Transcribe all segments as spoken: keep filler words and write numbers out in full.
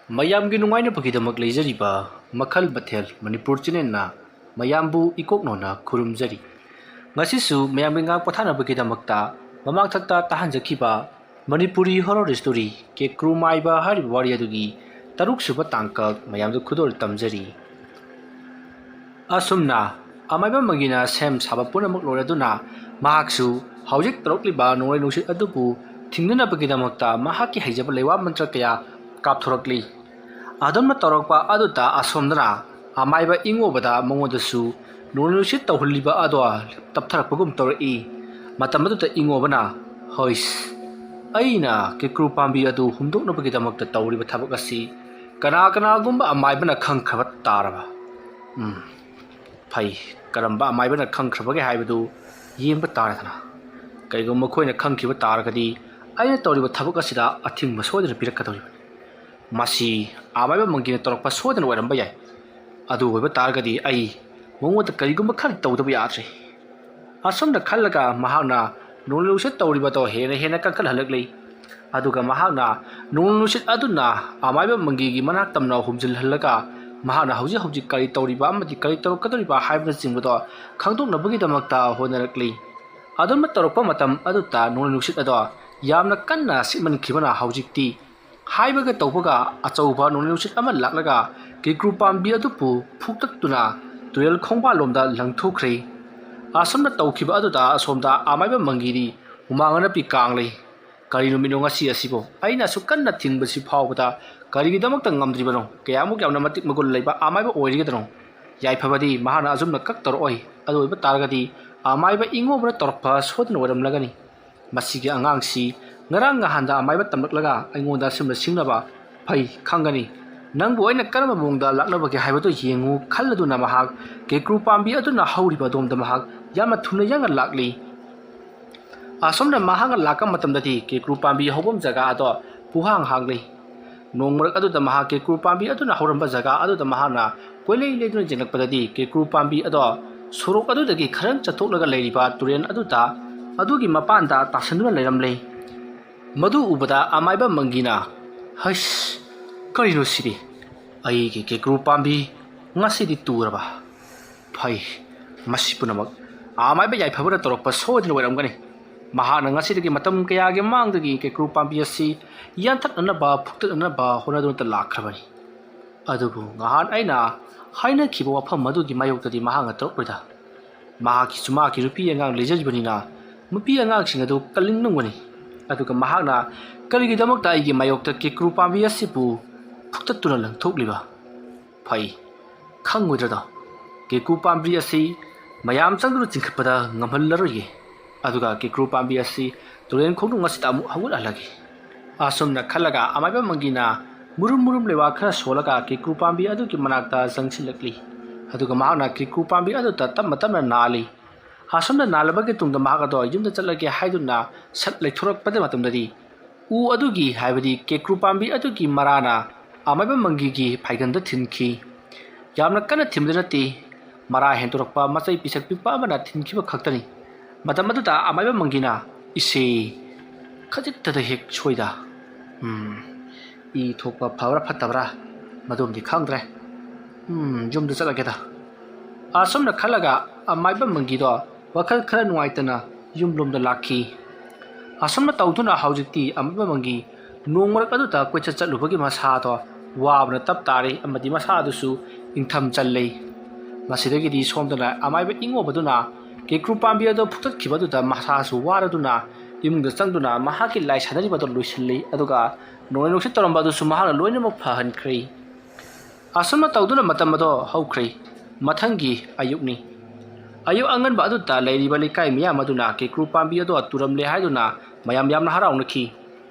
ꯃꯌꯥꯝꯒꯤ ꯅꯨꯡꯉꯥꯏꯅꯕꯒꯤꯗꯃꯛ ꯂꯩꯖꯔꯤꯕ ꯃꯈꯜ ꯃꯊꯦꯜ ꯃꯅꯤꯄꯨꯔ ꯆꯦꯅꯦꯜꯅ ꯃꯌꯥꯝꯕꯨ ꯏꯀꯣꯛꯅꯣꯅ ꯈꯨꯔꯨꯝꯖꯔꯤ꯫ ꯉꯁꯤꯁꯨ ꯃꯌꯥꯝꯒꯤ ꯉꯥꯛ ꯄꯣꯊꯥꯅꯕꯒꯤꯗꯃꯛꯇ ꯃꯃꯥꯡꯊꯛꯇ ꯇꯥꯍꯟꯖꯈꯤꯕ ꯃꯅꯤꯄꯨꯔꯤ ꯍꯣꯔꯣꯔ ꯁ꯭ꯇꯣꯔꯤ ꯀꯦꯀ꯭ꯔꯨ ꯃꯥꯏꯕ ꯍꯥꯏꯔꯤꯕ ꯋꯥꯔꯤ ꯑꯗꯨꯒꯤ ꯇꯔꯨꯛꯁꯨꯕ ꯇꯥꯡꯀꯛ ꯃꯌꯥꯝꯗ ꯈꯨꯗꯣꯜ ꯇꯝꯖꯔꯤ꯫ ꯑꯁꯨꯝꯅ ꯑꯃꯥꯏꯕ ꯃꯪꯒꯤꯅ ꯁꯦꯝ ꯁꯥꯕ ꯄꯨꯝꯅꯃꯛ ꯂꯣꯏꯔꯗꯨꯅ ꯃꯍꯥꯛꯁꯨ ꯍꯧꯖꯤꯛ ꯇꯧꯔꯛꯂꯤꯕ ꯅꯣꯡꯂꯩ ꯅꯨꯡꯁꯤꯠ ꯑꯗꯨꯕꯨ ꯊꯤꯡꯅꯅꯕꯒꯤꯗꯃꯛꯇ ꯃꯍꯥꯛꯀꯤ ꯍꯩꯖꯕ ꯂꯩꯋꯥ ꯃꯟꯇ꯭ꯔ ꯀꯌꯥ ꯀꯥꯞꯊꯣꯔꯛꯂꯤ꯫ ꯑꯗꯨꯝꯅ ꯇꯧꯔꯛꯄ ꯑꯗꯨꯗ ꯑꯁꯣꯝꯗꯅ ꯑꯃꯥꯏꯕ ꯏꯉꯣꯕꯗ ꯃꯉꯣꯟꯗꯁꯨ ꯅꯣꯡꯂꯩ ꯅꯨꯡꯁꯤꯠ ꯇꯧꯍꯜꯂꯤꯕ ꯑꯗꯣ ꯇꯞꯊꯔꯛꯄꯒꯨꯝ ꯇꯧꯔꯛꯏ꯫ ꯃꯇꯝ ꯑꯗꯨꯗ ꯏꯉꯣꯕꯅ, "ꯍꯣꯏꯁ, ꯑꯩꯅ ꯀꯦꯀ꯭ꯔꯨ ꯄꯥꯝꯕꯤ ꯑꯗꯨ ꯍꯨꯝꯗꯣꯛꯅꯕꯒꯤꯗꯃꯛꯇ ꯇꯧꯔꯤꯕ ꯊꯕꯛ ꯑꯁꯤ ꯀꯅꯥ ꯀꯅꯥꯒꯨꯝꯕ ꯑꯃꯥꯏꯕꯅ ꯈꯪꯈ꯭ꯔꯕ ꯇꯥꯔꯕ? ꯎꯝ, ꯐꯩ, ꯀꯔꯝꯕ ꯑꯃꯥꯏꯕꯅ ꯈꯪꯈ꯭ꯔꯕꯒꯦ ꯍꯥꯏꯕꯗꯨ ꯌꯦꯡꯕ ꯇꯥꯔꯦꯗꯅ꯫ ꯀꯔꯤꯒꯨꯝꯕ ꯃꯈꯣꯏꯅ ꯈꯪꯈꯤꯕ ꯇꯥꯔꯒꯗꯤ ꯑꯩꯅ ꯇꯧꯔꯤꯕ ꯊꯕꯛ ꯑꯁꯤꯗ ꯑꯊꯤꯡꯕ ꯁꯣꯏꯗꯅ ꯄꯤꯔꯛꯀꯗꯧꯔꯤꯕꯅꯤ꯫ ꯃꯁꯤ ꯑꯃꯥꯏꯕ ꯃꯪꯒꯤꯅ ꯇꯧꯔꯛꯄ ꯁꯣꯏꯗꯅ ꯑꯣꯏꯔꯝꯕ ꯌꯥꯏ꯫ ꯑꯗꯨ ꯑꯣꯏꯕ ꯇꯥꯔꯒꯗꯤ ꯑꯩ ꯃꯉꯣꯟꯗ ꯀꯔꯤꯒꯨꯝꯕ ꯈꯔ ꯇꯧꯗꯕ ꯌꯥꯗ꯭ꯔꯦ"꯫ ꯑꯁꯨꯝꯅ ꯈꯜꯂꯒ ꯃꯍꯥꯛꯅ ꯅꯣꯡꯂꯩ ꯅꯨꯡꯁꯤꯠ ꯇꯧꯔꯤꯕꯗꯣ ꯍꯦꯟꯅ ꯍꯦꯟꯅ ꯀꯟꯈꯠꯍꯜꯂꯛꯂꯤ꯫ ꯑꯗꯨꯒ ꯃꯍꯥꯛꯅ ꯅꯣꯡꯂꯩ ꯅꯨꯡꯁꯤꯠ ꯑꯗꯨꯅ ꯑꯃꯥꯏꯕ ꯃꯪꯒꯤꯒꯤ ꯃꯅꯥꯛ ꯇꯝꯅ ꯍꯨꯝꯖꯤꯜꯍꯜꯂꯒ ꯃꯍꯥꯛꯅ ꯍꯧꯖꯤꯛ ꯍꯧꯖꯤꯛ ꯀꯔꯤ ꯇꯧꯔꯤꯕ ꯑꯃꯗꯤ ꯀꯔꯤ ꯇꯧꯔꯛꯀꯗꯧꯔꯤꯕ ꯍꯥꯏꯕꯅꯆꯤꯡꯕꯗꯣ ꯈꯪꯗꯣꯛꯅꯕꯒꯤꯗꯃꯛꯇ ꯍꯣꯠꯅꯔꯛꯂꯤ꯫ ꯑꯗꯨꯝꯅ ꯇꯧꯔꯛꯄ ꯃꯇꯝ ꯑꯗꯨꯗ ꯅꯣꯡꯂꯩ ꯅꯨꯡꯁꯤꯠ ꯑꯗꯣ ꯌꯥꯝꯅ ꯀꯟꯅ ꯁꯤꯠꯃꯟꯈꯤꯕꯅ ꯍꯧꯖꯤꯛꯇꯤ ꯍꯥꯏꯕꯒ ꯇꯧꯕꯒ ꯑꯆꯧꯕ ꯅꯣꯡꯂꯩ ꯅꯨꯡꯁꯤꯠ ꯑꯃ ꯂꯥꯛꯂꯒ ꯀꯦꯀ꯭ꯔꯨ ꯄꯥꯝꯕꯤ ꯑꯗꯨꯕꯨ ꯐꯨꯛꯇꯠꯇꯨꯅ ꯇꯨꯔꯦꯜ ꯈꯣꯡꯕꯥꯜꯂꯣꯝꯗ ꯂꯪꯊꯣꯛꯈ꯭ꯔꯦ꯫ ꯑꯁꯨꯝꯅ ꯇꯧꯈꯤꯕ ꯑꯗꯨꯗ ꯑꯁꯣꯝꯗ ꯑꯃꯥꯏꯕ ꯃꯪꯒꯤꯗꯤ ꯍꯨꯃꯥꯡ ꯑꯅꯞꯄꯤ ꯀꯥꯡꯂꯤ꯫ "ꯀꯔꯤ ꯅꯨꯃꯤꯠꯅꯣ ꯉꯁꯤ ꯑꯁꯤꯕꯨ? ꯑꯩꯅ ꯑꯁꯨꯛ ꯀꯟꯅ ꯊꯤꯡꯕꯁꯤ ꯐꯥꯎꯕꯗ ꯀꯔꯤꯒꯤꯗꯃꯛꯇ ꯉꯝꯗ꯭ꯔꯤꯕꯅꯣ? ꯀꯌꯥꯃꯨꯛ ꯌꯥꯝꯅ ꯃꯇꯤꯛ ꯃꯒꯨꯟ ꯂꯩꯕ ꯑꯃꯥꯏꯕ ꯑꯣꯏꯔꯤꯒꯗꯅꯣ? ꯌꯥꯏꯐꯕꯗꯤ ꯃꯍꯥꯛꯅ ꯑꯁꯨꯝꯅ ꯀꯛ ꯇꯧꯔꯛꯑꯣꯏ꯫ ꯑꯗꯨ ꯑꯣꯏꯕ ꯇꯥꯔꯒꯗꯤ ꯑꯃꯥꯏꯕ ꯏꯉꯣꯕꯅ ꯇꯧꯔꯛꯄ ꯁꯣꯏꯗꯅ ꯑꯣꯏꯔꯝꯂꯒꯅꯤ꯫ ꯃꯁꯤꯒꯤ ꯑꯉꯥꯡꯁꯤ ꯉꯔꯥꯡ ꯅꯍꯥꯟꯗ ꯑꯃꯥꯏꯕ ꯇꯝꯂꯛꯂꯒ ꯑꯩꯉꯣꯟꯗ ꯑꯁꯨꯝꯅ ꯁꯤꯡꯅꯕ ꯐꯩ ꯈꯪꯒꯅꯤ꯫ ꯅꯪꯕꯨ ꯑꯩꯅ ꯀꯔꯝꯕ ꯃꯑꯣꯡꯗ ꯂꯥꯛꯅꯕꯒꯦ ꯍꯥꯏꯕꯗꯨ ꯌꯦꯡꯉꯨ" ꯈꯜꯂꯗꯨꯅ ꯃꯍꯥꯛ ꯀꯦꯀ꯭ꯔꯨ ꯄꯥꯝꯕꯤ ꯑꯗꯨꯅ ꯍꯧꯔꯤꯕ ꯑꯗꯣꯝꯗ ꯃꯍꯥꯛ ꯌꯥꯝꯅ ꯊꯨꯅ ꯌꯥꯡꯅ ꯂꯥꯛꯂꯤ꯫ ꯑꯁꯨꯝꯅ ꯃꯍꯥꯛꯅ ꯂꯥꯛꯄ ꯃꯇꯝꯗꯗꯤ ꯀꯦꯀ꯭ꯔꯨ ꯄꯥꯝꯕꯤ ꯍꯧꯐꯝ ꯖꯒꯥ ꯑꯗꯣ ꯄꯨꯍꯥꯡ ꯍꯥꯡꯂꯤ꯫ ꯅꯣꯡ ꯃꯔꯛ ꯑꯗꯨꯗ ꯃꯍꯥꯛ ꯀꯦꯀ꯭ꯔꯨ ꯄꯥꯝꯕꯤ ꯑꯗꯨꯅ ꯍꯧꯔꯝꯕ ꯖꯒꯥ ꯑꯗꯨꯗ ꯃꯍꯥꯛꯅ ꯀꯣꯏꯂꯩ ꯂꯩꯗꯨꯅ ꯌꯦꯡꯂꯛꯄꯗꯗꯤ ꯀꯦꯀ꯭ꯔꯨ ꯄꯥꯝꯕꯤ ꯑꯗꯣ ꯁꯣꯔꯣꯛ ꯑꯗꯨꯗꯒꯤ ꯈꯔ ꯆꯠꯊꯣꯛꯂꯒ ꯂꯩꯔꯤꯕ ꯇꯨꯔꯦꯜ ꯑꯗꯨꯗ, ꯑꯗꯨꯒꯤ ꯃꯄꯥꯟꯗ ꯇꯥꯁꯟꯗꯨꯅ ꯂꯩꯔꯝꯂꯦ꯫ ꯃꯗꯨ ꯎꯕꯗ ꯑꯃꯥꯏꯕ ꯃꯪꯒꯤꯅ, "ꯍꯩꯁ, "ꯀꯔꯤꯅꯣ ꯁꯤꯗꯤ? ꯑꯩꯒꯤ ꯀꯦꯀ꯭ꯔꯨ ꯄꯥꯝꯕꯤ ꯉꯁꯤꯗꯤ ꯇꯨꯔꯕ? ꯐꯩ, ꯃꯁꯤ ꯄꯨꯝꯅꯃꯛ ꯑꯃꯥꯏꯕ ꯌꯥꯏꯐꯕꯅ ꯇꯧꯔꯛꯄ ꯁꯣꯏꯗꯅ ꯑꯣꯏꯔꯝꯒꯅꯤ꯫ ꯃꯍꯥꯛꯅ ꯉꯁꯤꯗꯒꯤ ꯃꯇꯝ ꯀꯌꯥꯒꯤ ꯃꯃꯥꯡꯗꯒꯤ ꯀꯦꯀ꯭ꯔꯨ ꯄꯥꯝꯕꯤ ꯑꯁꯤ ꯌꯥꯟꯊꯠꯅꯅꯕ, ꯐꯨꯛꯇꯠꯅꯅꯕ ꯍꯣꯠꯅꯗꯨꯅ ꯂꯥꯛꯈ꯭ꯔꯕꯅꯤ꯫ ꯑꯗꯨꯕꯨ ꯉꯍꯥꯟ ꯑꯩꯅ ꯍꯥꯏꯅꯈꯤꯕ ꯋꯥꯐꯝ ꯑꯗꯨꯒꯤ ꯃꯥꯌꯣꯛꯇꯗꯤ ꯃꯍꯥꯛꯅ ꯇꯧꯔꯛꯂꯣꯏꯗ꯫ ꯃꯍꯥꯛꯀꯤꯁꯨ ꯃꯍꯥꯛꯀꯤ ꯅꯨꯄꯤ ꯑꯉꯥꯡ ꯂꯩꯖꯔꯤꯕꯅꯤꯅ, ꯅꯨꯄꯤ ꯑꯉꯥꯡꯁꯤꯡ ꯑꯗꯨ ꯀꯜꯂꯤꯡꯂꯝꯒꯅꯤ꯫ ꯑꯗꯨꯒ ꯃꯍꯥꯛꯅ ꯀꯔꯤꯒꯤꯗꯃꯛꯇ ꯑꯩꯒꯤ ꯃꯥꯌꯣꯛꯇ ꯀꯦꯀ꯭ꯔꯨ ꯄꯥꯝꯕꯤ ꯑꯁꯤꯕꯨ ꯐꯨꯛꯇꯠꯇꯨꯅ ꯂꯪꯊꯣꯛꯂꯤꯕ? ꯐꯩ, ꯈꯪꯉꯣꯏꯗ꯭ꯔꯗꯣ? ꯀꯦꯀ꯭ꯔꯨ ꯄꯥꯝꯕꯤ ꯑꯁꯤ ꯃꯌꯥꯝ ꯆꯪꯗꯨꯅ ꯆꯤꯡꯈꯠꯄꯗ ꯉꯝꯍꯜꯂꯔꯣꯏꯒꯦ꯫ ꯑꯗꯨꯒ ꯀꯦꯀ꯭ꯔꯨ ꯄꯥꯝꯕꯤ ꯑꯁꯤ ꯇꯨꯔꯦꯟ ꯈꯣꯡꯅꯨꯡ ꯑꯁꯤꯗ ꯑꯃꯨꯛ ꯍꯧꯒꯠꯍꯜꯂꯒꯦ꯫" ꯑꯁꯨꯝꯅ ꯈꯜꯂꯒ ꯑꯃꯥꯏꯕ ꯃꯪꯒꯤꯅ ꯃꯨꯔꯨꯝ ꯃꯨꯔꯨꯝ ꯂꯩꯕꯥꯛ ꯈꯔ ꯁꯣꯜꯂꯒ ꯀꯦꯀ꯭ꯔꯨ ꯄꯥꯝꯕꯤ ꯑꯗꯨꯒꯤ ꯃꯅꯥꯛꯇ ꯆꯪꯁꯤꯜꯂꯛꯂꯤ꯫ ꯑꯗꯨꯒ ꯃꯍꯥꯛꯅ ꯀꯦꯀ꯭ꯔꯨ ꯄꯥꯝꯕꯤ ꯑꯗꯨꯗ ꯇꯞꯅ ꯇꯞꯅ ꯅꯥꯜꯂꯤ꯫ ꯑꯁꯨꯝꯅ ꯅꯥꯜꯂꯕꯒꯤ ꯇꯨꯡꯗ ꯃꯍꯥꯛ ꯑꯗꯣ ꯌꯨꯝꯗ ꯆꯠꯂꯒꯦ ꯍꯥꯏꯗꯨꯅ ꯁꯠ ꯂꯩꯊꯣꯔꯛꯄꯗ ꯃꯇꯝꯗꯗꯤ, ꯎ ꯑꯗꯨꯒꯤ, ꯍꯥꯏꯕꯗꯤ ꯀꯦꯀ꯭ꯔꯨ ꯄꯥꯝꯕꯤ ꯑꯗꯨꯒꯤ ꯃꯔꯥꯅ ꯑꯃꯥꯏꯕ ꯃꯪꯒꯤꯒꯤ ꯐꯥꯏꯒꯟꯗ ꯊꯤꯟꯈꯤ꯫ ꯌꯥꯝꯅ ꯀꯟꯅ ꯊꯤꯟꯕꯗꯤ ꯅꯠꯇꯦ, ꯃꯔꯥ ꯍꯦꯟꯗꯣꯔꯛꯄ ꯃꯆꯩ ꯄꯤꯁꯛ ꯄꯤꯛꯄ ꯑꯃꯅ ꯊꯤꯟꯈꯤꯕ ꯈꯛꯇꯅꯤ꯫ ꯃꯇꯝ ꯑꯗꯨꯗ ꯑꯃꯥꯏꯕ ꯃꯪꯒꯤꯅ, "ꯏꯁꯦ, ꯈꯖꯤꯛꯇꯗ ꯍꯦꯛ ꯁꯣꯏꯗ꯫ ꯎꯝ, ꯏ ꯊꯣꯛꯄ ꯐꯕ꯭ꯔꯥ ꯐꯠꯇꯕ꯭ꯔꯥ, ꯃꯗꯨꯃꯗꯤ ꯈꯪꯗ꯭ꯔꯦ꯫ ꯎꯝ, ꯌꯨꯝꯗ ꯆꯠꯂꯒꯦꯗ꯫" ꯑꯁꯨꯝꯅ ꯈꯜꯂꯒ ꯑꯃꯥꯏꯕ ꯃꯪꯒꯤꯗꯣ ꯋꯥꯈꯜ ꯈꯔ ꯅꯨꯡꯉꯥꯏꯇꯅ ꯌꯨꯝꯂꯣꯝꯗ ꯂꯥꯛꯈꯤ꯫ ꯑꯁꯨꯝꯅ ꯇꯧꯗꯨꯅ ꯍꯧꯖꯤꯛꯇꯤ ꯑꯃꯥꯏꯕ ꯃꯪꯒꯤ ꯅꯣꯡ ꯃꯔꯛ ꯑꯗꯨꯗ ꯀꯣꯏꯆꯠ ꯆꯠꯂꯨꯕꯒꯤ ꯃꯁꯥꯗꯣ ꯋꯥꯕꯅ ꯇꯞ ꯇꯥꯔꯦ ꯑꯃꯗꯤ ꯃꯁꯥ ꯑꯗꯨꯁꯨ ꯏꯪꯊꯝ ꯆꯜꯂꯦ꯫ ꯃꯁꯤꯗꯒꯤꯗꯤ ꯁꯣꯝꯗꯅ ꯑꯃꯥꯏꯕ ꯏꯉꯣꯕꯗꯨꯅ ꯀꯦꯀ꯭ꯔꯨ ꯄꯥꯝꯕꯤ ꯑꯗꯨ ꯐꯨꯛꯇꯠꯈꯤꯕ ꯑꯗꯨꯗ ꯃꯁꯥꯁꯨ ꯋꯥꯔꯗꯨꯅ ꯏꯃꯨꯡꯗ ꯆꯪꯗꯨꯅ ꯃꯍꯥꯛꯀꯤ ꯂꯥꯏ ꯁꯥꯟꯅꯔꯤꯕ ꯑꯗꯨ ꯂꯣꯏꯁꯤꯜꯂꯤ꯫ ꯑꯗꯨꯒ ꯅꯣꯡꯂꯩ ꯅꯨꯡꯁꯤꯠ ꯇꯧꯔꯝꯕ ꯑꯗꯨꯁꯨ ꯃꯍꯥꯛꯅ ꯂꯣꯏꯅꯃꯛ ꯐꯍꯟꯈ꯭ꯔꯦ꯫ ꯑꯁꯨꯝꯅ ꯇꯧꯗꯨꯅ ꯃꯇꯝ ꯑꯗꯣ ꯍꯧꯈ꯭ꯔꯦ꯫ ꯃꯊꯪꯒꯤ ꯑꯌꯨꯛꯅꯤ꯫ ꯑꯌꯨꯛ ꯑꯉꯟꯕ ꯑꯗꯨꯗ ꯂꯩꯔꯤꯕ ꯂꯩꯀꯥꯏ ꯃꯤꯌꯥꯝ ꯑꯗꯨꯅ ꯀꯦꯀ꯭ꯔꯨ ꯄꯥꯝꯕꯤ ꯑꯗꯣ ꯇꯨꯔꯝꯂꯦ ꯍꯥꯏꯗꯨꯅ ꯃꯌꯥꯝ ꯌꯥꯝꯅ ꯍꯔꯥꯎꯅꯈꯤ꯫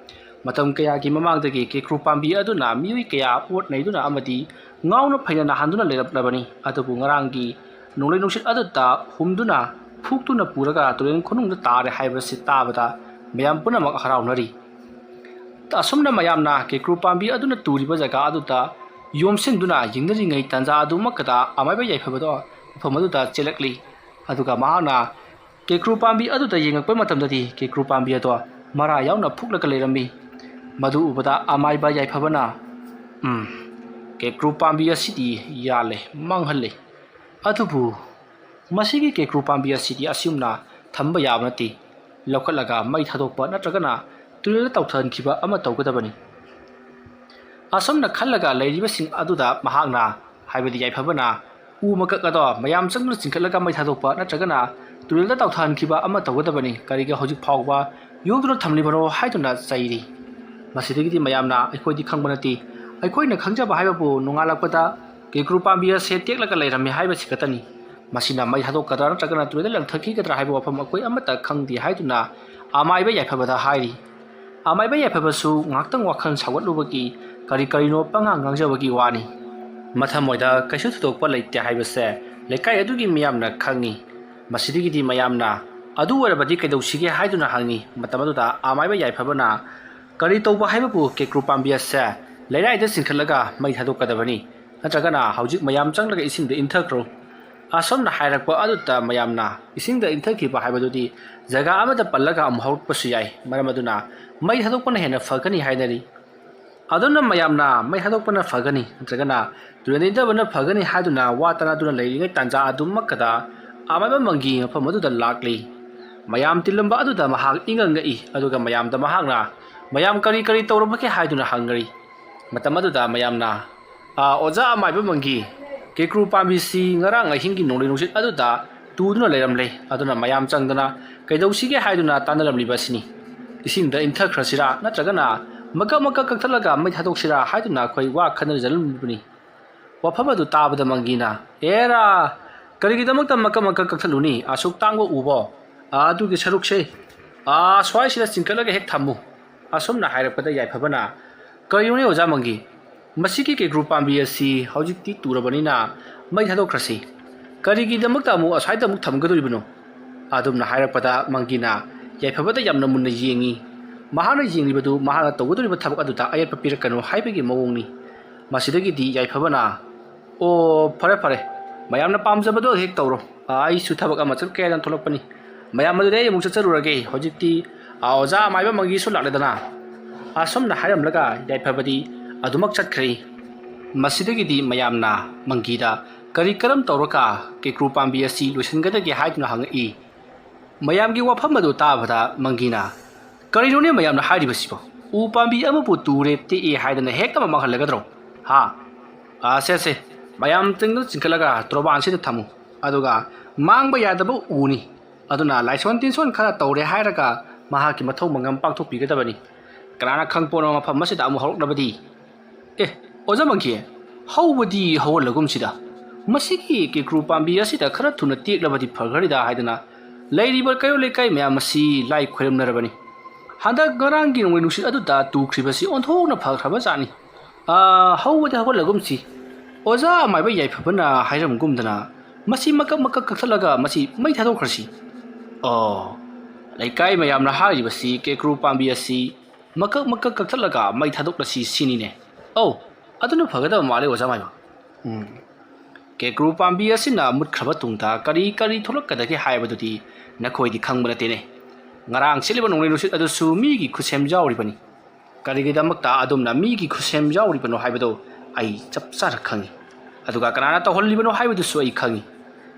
ꯃꯇꯝ ꯀꯌꯥꯒꯤ ꯃꯃꯥꯡꯗꯒꯤ ꯀꯦꯀ꯭ꯔꯨ ꯄꯥꯝꯕꯤ ꯑꯗꯨꯅ ꯃꯤꯑꯣꯏ ꯀꯌꯥ ꯑꯣꯠ ꯅꯩꯗꯨꯅ ꯑꯃꯗꯤ ꯉꯥꯎꯅ ꯐꯩꯅ ꯅꯥꯍꯟꯗꯨꯅ ꯂꯩꯔꯛꯂꯕꯅꯤ꯫ ꯑꯗꯨꯕꯨ ꯉꯔꯥꯡꯒꯤ ꯅꯣꯡꯂꯩ ꯅꯨꯡꯁꯤꯠ ꯑꯗꯨꯗ ꯍꯨꯝꯗꯨꯅ ꯐꯨꯛꯇꯨꯅ ꯄꯨꯔꯒ ꯇꯨꯔꯦꯟ ꯈꯣꯡꯅꯨꯡꯗ ꯇꯥꯔꯦ ꯍꯥꯏꯕꯁꯤ ꯇꯥꯕꯗ ꯃꯌꯥꯝ ꯄꯨꯝꯅꯃꯛ ꯍꯔꯥꯎꯅꯔꯤ꯫ ꯑꯁꯨꯝꯅ ꯃꯌꯥꯝꯅ ꯀꯦꯀ꯭ꯔꯨ ꯄꯥꯝꯕꯤ ꯑꯗꯨꯅ ꯇꯨꯔꯤꯕ ꯖꯒꯥ ꯑꯗꯨꯗ ꯌꯣꯝꯁꯤꯟꯗꯨꯅ ꯌꯦꯡꯅꯔꯤꯉꯩ ꯇꯥꯟꯖꯥ ꯑꯗꯨꯃꯛꯇꯗ ꯑꯃꯥꯏꯕ ꯌꯥꯏꯐꯕꯗꯣ ꯃꯐꯝ ꯑꯗꯨꯗ ꯆꯦꯜꯂꯛꯂꯤ꯫ ꯑꯗꯨꯒ ꯃꯍꯥꯛꯅ ꯀꯦꯀ꯭ꯔꯨ ꯄꯥꯝꯕꯤ ꯑꯗꯨꯗ ꯌꯦꯡꯉꯛꯄ ꯃꯇꯝꯗꯗꯤ ꯀꯦꯀ꯭ꯔꯨ ꯄꯥꯝꯕꯤ ꯑꯗꯣ ꯃꯔꯥ ꯌꯥꯎꯅ ꯐꯨꯛꯂꯒ ꯂꯩꯔꯝꯃꯤ꯫ ꯃꯗꯨ ꯎꯕꯗ ꯑꯃꯥꯏꯕ ꯌꯥꯏꯐꯕꯅ, ꯎꯝ, ꯀꯦꯀ꯭ꯔꯨ ꯄꯥꯝꯕꯤ ꯑꯁꯤꯗꯤ ꯌꯥꯜꯂꯦ, ꯃꯥꯡꯍꯜꯂꯦ꯫ ꯑꯗꯨꯕꯨ ꯃꯁꯤꯒꯤ ꯀꯦꯀ꯭ꯔꯨ ꯄꯥꯝꯕꯤ ꯑꯁꯤꯗꯤ ꯑꯁꯤꯒꯨꯝꯅ ꯊꯝꯕ ꯌꯥꯕ ꯅꯠꯇꯦ꯫ ꯂꯧꯈꯠꯂꯒ ꯃꯩ ꯊꯥꯗꯣꯛꯄ ꯅꯠꯇ꯭ꯔꯒꯅ ꯇꯨꯔꯦꯜꯗ ꯇꯥꯎꯊꯍꯟꯈꯤꯕ ꯑꯃ ꯇꯧꯒꯗꯕꯅꯤ꯫ ꯑꯁꯨꯝꯅ ꯈꯜꯂꯒ ꯂꯩꯔꯤꯕꯁꯤꯡ ꯑꯗꯨꯗ ꯃꯍꯥꯛꯅ, ꯍꯥꯏꯕꯗꯤ ꯌꯥꯏꯐꯕꯅ, ꯎ ꯃꯀꯛ ꯑꯗꯣ ꯃꯌꯥꯝ ꯆꯪꯗꯨꯅ ꯆꯤꯡꯈꯠꯂꯒ ꯃꯩ ꯊꯥꯗꯣꯛꯄ ꯅꯠꯇ꯭ꯔꯒꯅ ꯇꯨꯔꯦꯜꯗ ꯇꯥꯎꯊꯍꯟꯈꯤꯕ ꯑꯃ ꯇꯧꯒꯗꯕꯅꯤ꯫ ꯀꯔꯤꯒꯤ ꯍꯧꯖꯤꯛ ꯐꯥꯎꯕ ꯌꯣꯝꯗꯨꯅ ꯊꯝꯂꯤꯕꯅꯣ ꯍꯥꯏꯗꯨꯅ ꯆꯩꯔꯤ꯫ ꯃꯁꯤꯗꯒꯤꯗꯤ ꯃꯌꯥꯝꯅ, ꯑꯩꯈꯣꯏꯗꯤ ꯈꯪꯕ ꯅꯠꯇꯦ, ꯑꯩꯈꯣꯏꯅ ꯈꯪꯖꯕ ꯍꯥꯏꯕꯕꯨ ꯅꯣꯡꯉꯥꯜꯂꯛꯄꯗ ꯀꯦꯀ꯭ꯔꯨ ꯄꯥꯝꯕꯤ ꯑꯁꯦ ꯇꯦꯛꯂꯒ ꯂꯩꯔꯝꯃꯤ ꯍꯥꯏꯕꯁꯤ ꯈꯛꯇꯅꯤ꯫ ꯃꯁꯤꯅ ꯃꯩ ꯊꯥꯗꯣꯛꯀꯗ꯭ꯔꯥ ꯅꯠꯇ꯭ꯔꯒꯅ ꯇꯨꯔꯦꯜꯗ ꯂꯪꯊꯈꯤꯒꯗ꯭ꯔꯥ ꯍꯥꯏꯕ ꯋꯥꯐꯝ ꯑꯩꯈꯣꯏ ꯑꯃꯠꯇ ꯈꯪꯗꯦ ꯍꯥꯏꯗꯨꯅ ꯑꯃꯥꯏꯕ ꯌꯥꯏꯐꯕꯗ ꯍꯥꯏꯔꯤ꯫ ꯑꯃꯥꯏꯕ ꯌꯥꯏꯐꯕꯁꯨ ꯉꯥꯏꯍꯥꯛꯇꯪ ꯋꯥꯈꯜ ꯁꯥꯎꯒꯠꯂꯨꯕꯒꯤ ꯀꯔꯤ ꯀꯔꯤꯅꯣ ꯄꯉꯥꯡ ꯉꯥꯡꯖꯕꯒꯤ ꯋꯥꯅꯤ꯫ ꯃꯊꯃꯣꯏꯗ ꯀꯩꯁꯨ ꯊꯣꯏꯗꯣꯛꯄ ꯂꯩꯇꯦ ꯍꯥꯏꯕꯁꯦ ꯂꯩꯀꯥꯏ ꯑꯗꯨꯒꯤ ꯃꯤꯌꯥꯝꯅ ꯈꯪꯉꯤ꯫ ꯃꯁꯤꯗꯒꯤꯗꯤ ꯃꯌꯥꯝꯅ, "ꯑꯗꯨ ꯑꯣꯏꯔꯕꯗꯤ ꯀꯩꯗꯧꯁꯤꯒꯦ?" ꯍꯥꯏꯗꯨꯅ ꯍꯪꯉꯤ꯫ ꯃꯇꯝ ꯑꯗꯨꯗ ꯑꯃꯥꯏꯕ ꯌꯥꯏꯐꯕꯅ, "ꯀꯔꯤ ꯇꯧꯕ ꯍꯥꯏꯕꯕꯨ ꯀꯦꯀ꯭ꯔꯨ ꯄꯥꯝꯕꯤ ꯑꯁꯦ ꯂꯩꯔꯥꯏꯗ ꯆꯤꯡꯈꯠꯂꯒ ꯃꯩ ꯊꯥꯗꯣꯛꯀꯗꯕꯅꯤ, ꯅꯠꯇ꯭ꯔꯒꯅ ꯍꯧꯖꯤꯛ ꯃꯌꯥꯝ ꯆꯪꯂꯒ ꯏꯁꯤꯡꯗ ꯏꯟꯊꯈ꯭ꯔꯣ꯫" ꯑꯁꯨꯝꯅ ꯍꯥꯏꯔꯛꯄ ꯑꯗꯨꯗ ꯃꯌꯥꯝꯅ, "ꯏꯁꯤꯡꯗ ꯏꯟꯊꯈꯤꯕ ꯍꯥꯏꯕꯗꯨꯗꯤ ꯖꯒꯥ ꯑꯃꯗ ꯄꯜꯂꯒ ꯑꯃꯨꯛ ꯍꯧꯔꯛꯄꯁꯨ ꯌꯥꯏ, ꯃꯔꯝ ꯑꯗꯨꯅ ꯃꯩ ꯊꯥꯗꯣꯛꯄꯅ ꯍꯦꯟꯅ ꯐꯒꯅꯤ" ꯍꯥꯏꯅꯔꯤ꯫ ꯑꯗꯨꯅ ꯃꯌꯥꯝꯅ ꯃꯩ ꯊꯥꯗꯣꯛꯄꯅ ꯐꯒꯅꯤ ꯅꯠꯇ꯭ꯔꯒꯅ ꯇꯨꯔꯦꯜ ꯏꯟꯊꯕꯅ ꯐꯒꯅꯤ ꯍꯥꯏꯗꯨꯅ ꯋꯥ ꯇꯅꯗꯨꯅ ꯂꯩꯔꯤꯉꯩ ꯇꯥꯟꯖꯥ ꯑꯗꯨꯃꯛꯀꯗ ꯑꯃꯥꯏꯕ ꯃꯪꯒꯤ ꯃꯐꯝ ꯑꯗꯨꯗ ꯂꯥꯛꯂꯤ꯫ ꯃꯌꯥꯝ ꯇꯤꯜꯂꯝꯕ ꯑꯗꯨꯗ ꯃꯍꯥꯛ ꯏꯉꯛ ꯉꯛꯏ, ꯑꯗꯨꯒ ꯃꯌꯥꯝꯗ ꯃꯍꯥꯛꯅ, "ꯃꯌꯥꯝ ꯀꯔꯤ ꯀꯔꯤ ꯇꯧꯔꯕꯒꯦ?" ꯍꯥꯏꯗꯨꯅ ꯍꯪꯅꯔꯤ꯫ ꯃꯇꯝ ꯑꯗꯨꯗ ꯃꯌꯥꯝꯅ, "ꯑꯥ, ꯑꯣꯖꯥ ꯑꯃꯥꯏꯕ ꯃꯪꯒꯤ, ꯀꯦꯀ꯭ꯔꯨ ꯄꯥꯝꯕꯤꯁꯤ ꯉꯔꯥꯡ ꯑꯍꯤꯡꯒꯤ ꯅꯣꯡꯂꯩ ꯅꯨꯡꯁꯤꯠ ꯑꯗꯨꯗ ꯇꯨꯗꯨꯅ ꯂꯩꯔꯝꯂꯦ, ꯑꯗꯨꯅ ꯃꯌꯥꯝ ꯆꯪꯗꯅ ꯀꯩꯗꯧꯁꯤꯒꯦ ꯍꯥꯏꯗꯨꯅ ꯇꯥꯟꯅꯔꯝꯂꯤꯕ ꯑꯁꯤꯅꯤ꯫ ꯏꯁꯤꯡꯗ ꯏꯟꯊꯈ꯭ꯔꯁꯤꯔꯥ ꯅꯠꯇ꯭ꯔꯒꯅ ꯃꯀꯛ ꯃꯀꯛ ꯀꯛꯊꯠꯂꯒ ꯃꯩ ꯊꯥꯗꯣꯛꯁꯤꯔꯥ ꯍꯥꯏꯗꯨꯅ ꯑꯩꯈꯣꯏ ꯋꯥ ꯈꯟꯅꯖꯔꯝꯂꯤꯕꯅꯤ꯫" ꯋꯥꯐꯝ ꯑꯗꯨ ꯇꯥꯕꯗ ꯃꯪꯒꯤꯅ, "ꯑꯦꯔꯥ, ꯀꯔꯤꯒꯤꯗꯃꯛꯇ ꯃꯀꯛ ꯃꯀꯛ ꯀꯛꯊꯠꯂꯨꯅꯤ? ꯑꯁꯨꯛ ꯇꯥꯡꯕ ꯎꯕꯣ? ꯑꯥ, ꯑꯗꯨꯒꯤ ꯁꯔꯨꯛꯁꯦ, ꯑꯥ, ꯁ꯭ꯋꯥꯏꯁꯤꯗ ꯆꯤꯡꯈꯠꯂꯒ ꯍꯦꯛ ꯊꯝꯃꯨ꯫" ꯑꯁꯨꯝꯅ ꯍꯥꯏꯔꯛꯄꯗ ꯌꯥꯏꯐꯕꯅ, "ꯀꯔꯤꯅꯣꯅꯦ ꯑꯣꯖꯥ ꯃꯪꯒꯤ? ꯃꯁꯤꯒꯤ ꯀꯦꯀ꯭ꯔꯨ ꯄꯥꯝꯕꯤ ꯑꯁꯤ ꯍꯧꯖꯤꯛꯇꯤ ꯇꯨꯔꯕꯅꯤꯅ ꯃꯩ ꯊꯥꯗꯣꯛꯈ꯭ꯔꯁꯤ꯫ ꯀꯔꯤꯒꯤꯗꯃꯛꯇ ꯑꯃꯨꯛ ꯑꯁ꯭ꯋꯥꯏꯗ ꯑꯃꯨꯛ ꯊꯝꯒꯗꯧꯔꯤꯕꯅꯣ?" ꯑꯗꯨꯝꯅ ꯍꯥꯏꯔꯛꯄꯗ ꯃꯪꯒꯤꯅ ꯌꯥꯏꯐꯕꯗ ꯌꯥꯝꯅ ꯃꯨꯟꯅ ꯌꯦꯡꯉꯤ꯫ ꯃꯍꯥꯛꯅ ꯌꯦꯡꯂꯤꯕꯗꯨ ꯃꯍꯥꯛꯅ ꯇꯧꯒꯗꯧꯔꯤꯕ ꯊꯕꯛ ꯑꯗꯨꯗ ꯑꯌꯦꯠꯄ ꯄꯤꯔꯛꯀꯅꯨ ꯍꯥꯏꯕꯒꯤ ꯃꯑꯣꯡꯅꯤ꯫ ꯃꯁꯤꯗꯒꯤꯗꯤ ꯌꯥꯏꯐꯕꯅ, "ꯑꯣ, ꯐꯔꯦ ꯐꯔꯦ, ꯃꯌꯥꯝꯅ ꯄꯥꯝꯖꯕꯗꯣ ꯍꯦꯛ ꯇꯧꯔꯣ꯫ ꯑꯥ, ꯑꯩꯁꯨ ꯊꯕꯛ ꯑꯃ ꯆꯠꯀꯦ ꯍꯥꯏꯅ ꯊꯣꯛꯂꯛꯄꯅꯤ꯫ ꯃꯌꯥꯝ ꯑꯗꯨꯗꯤ ꯑꯩ ꯑꯃꯨꯛ ꯆꯠꯆꯔꯨꯔꯒꯦ꯫ ꯍꯧꯖꯤꯛꯇꯤ, ꯑꯥ, ꯑꯣꯖꯥ ꯑꯃꯥꯏꯕ ꯃꯪꯒꯤꯁꯨ ꯂꯥꯛꯂꯦꯗꯅ꯫" ꯑꯁꯨꯝꯅ ꯍꯥꯏꯔꯝꯂꯒ ꯌꯥꯏꯐꯕꯗꯤ ꯑꯗꯨꯃꯛ ꯆꯠꯈ꯭ꯔꯦ꯫ ꯃꯁꯤꯗꯒꯤꯗꯤ ꯃꯌꯥꯝꯅ ꯃꯪꯒꯤꯗ ꯀꯔꯤ ꯀꯔꯝ ꯇꯧꯔꯒ ꯀꯦꯀ꯭ꯔꯨ ꯄꯥꯝꯕꯤ ꯑꯁꯤ ꯂꯣꯏꯁꯤꯟꯒꯗꯒꯦ ꯍꯥꯏꯗꯨꯅ ꯍꯪꯉꯛꯏ꯫ ꯃꯌꯥꯝꯒꯤ ꯋꯥꯐꯝ ꯑꯗꯨ ꯇꯥꯕꯗ ꯃꯪꯒꯤꯅ, "ꯀꯔꯤꯅꯣꯅꯦ ꯃꯌꯥꯝꯅ ꯍꯥꯏꯔꯤꯕꯁꯤꯕꯣ? ꯎ ꯄꯥꯝꯕꯤ ꯑꯃꯕꯨ ꯇꯨꯔꯦ ꯇꯦꯛꯑꯦ ꯍꯥꯏꯗꯅ ꯍꯦꯛꯇ ꯃꯥꯡꯍꯜꯂꯒꯗ꯭ꯔꯣ? ꯍꯥ? ꯑꯥ, ꯁꯦ, ꯁꯦ, ꯃꯌꯥꯝ ꯇꯤꯡꯗꯨꯅ ꯆꯤꯡꯈꯠꯂꯒ ꯇꯣꯔꯕꯥꯟꯁꯤꯗ ꯊꯝꯃꯨ꯫ ꯑꯗꯨꯒ ꯃꯥꯡꯕ ꯌꯥꯗꯕ ꯎꯅꯤ꯫ ꯑꯗꯨꯅ ꯂꯥꯏꯁꯣꯟ ꯇꯤꯟꯁꯣꯟ ꯈꯔ ꯇꯧꯔꯦ ꯍꯥꯏꯔꯒ ꯃꯍꯥꯛꯀꯤ ꯃꯊꯧ ꯃꯉꯝ ꯄꯥꯡꯊꯣꯛꯄꯤꯒꯗꯕꯅꯤ꯫ ꯀꯅꯥꯅ ꯈꯪꯄꯣꯠꯅꯣ ꯃꯐꯝ ꯑꯁꯤꯗ ꯑꯃꯨꯛ ꯍꯧꯔꯛꯅꯕꯗꯤ?" "ꯑꯦ, ꯑꯣꯖꯥ ꯃꯪꯒꯤ, ꯍꯧꯕꯗꯤ ꯍꯧꯍꯜꯂꯒꯨꯝꯁꯤꯗ꯫ ꯃꯁꯤꯒꯤ ꯀꯦꯀ꯭ꯔꯨ ꯄꯥꯝꯕꯤ ꯑꯁꯤꯗ ꯈꯔ ꯊꯨꯅ ꯇꯦꯛꯂꯕꯗꯤ ꯐꯈ꯭ꯔꯅꯤꯗ" ꯍꯥꯏꯗꯅ ꯂꯩꯔꯤꯕ ꯀꯩꯔꯣꯜ ꯂꯩꯀꯥꯏ ꯃꯌꯥꯝ ꯑꯁꯤ ꯂꯥꯏ ꯈꯣꯏꯔꯝꯅꯔꯕꯅꯤ꯫ ꯍꯟꯗꯛ ꯉꯔꯥꯡꯒꯤ ꯅꯣꯡꯂꯩ ꯅꯨꯡꯁꯤꯠ ꯑꯗꯨꯗ ꯇꯨꯈ꯭ꯔꯤꯕꯁꯤ ꯑꯣꯟꯊꯣꯛꯅ ꯐꯈ꯭ꯔꯕ ꯖꯥꯠꯅꯤ꯫ ꯑꯥ, ꯍꯧꯕꯗꯤ ꯍꯧꯒꯠꯂꯒꯨꯝꯁꯤ꯫ ꯑꯣꯖꯥ ꯑꯃꯥꯏꯕ ꯌꯥꯏꯐꯕꯅ ꯍꯥꯏꯔꯝꯒꯨꯝꯗꯅ ꯃꯁꯤ ꯃꯀꯛ ꯃꯀꯛ ꯀꯛꯊꯠꯂꯒ ꯃꯁꯤ ꯃꯩ ꯊꯥꯗꯣꯛꯈ꯭ꯔꯁꯤ꯫ ꯑꯣ, ꯂꯩꯀꯥꯏ ꯃꯌꯥꯝꯅ ꯍꯥꯏꯔꯤꯕꯁꯤ ꯀꯦꯀ꯭ꯔꯨ ꯄꯥꯝꯕꯤ ꯑꯁꯤ ꯃꯀꯛ ꯃꯀꯛ ꯀꯛꯊꯠꯂꯒ ꯃꯩ ꯊꯥꯗꯣꯛꯂꯁꯤ ꯁꯤꯅꯤꯅꯦ꯫ ꯑꯧ, ꯑꯗꯨꯅ ꯐꯒꯗꯕ ꯃꯥꯜꯂꯦ ꯑꯣꯖꯥ ꯃꯥꯏꯕ꯫ ꯎꯝ꯫ ꯀꯦꯀ꯭ꯔꯨ ꯄꯥꯝꯕꯤ ꯑꯁꯤꯅ ꯃꯨꯠꯈ꯭ꯔꯕ ꯇꯨꯡꯗ ꯀꯔꯤ ꯀꯔꯤ ꯊꯣꯛꯂꯛꯀꯗꯒꯦ ꯍꯥꯏꯕꯗꯨꯗꯤ ꯅꯈꯣꯏꯗꯤ ꯈꯪꯕ ꯅꯠꯇꯦꯅꯦ꯫ ꯉꯔꯥꯡ ꯁꯤꯠꯂꯤꯕ ꯅꯣꯡꯂꯩ ꯅꯨꯡꯁꯤꯠ ꯑꯗꯨꯁꯨ ꯃꯤꯒꯤ ꯈꯨꯠꯁꯦꯝ ꯌꯥꯎꯔꯤꯕꯅꯤ꯫ ꯀꯔꯤꯒꯤꯗꯃꯛꯇ ꯑꯗꯣꯝꯅ ꯃꯤꯒꯤ ꯈꯨꯠꯁꯦꯝ ꯌꯥꯎꯔꯤꯕꯅꯣ ꯍꯥꯏꯕꯗꯨ ꯑꯩ ꯆꯞ ꯆꯥꯅ ꯈꯪꯏ꯫ ꯑꯗꯨꯒ ꯀꯅꯥꯅ ꯇꯧꯍꯜꯂꯤꯕꯅꯣ ꯍꯥꯏꯕꯗꯨꯁꯨ ꯑꯩ ꯈꯪꯏ꯫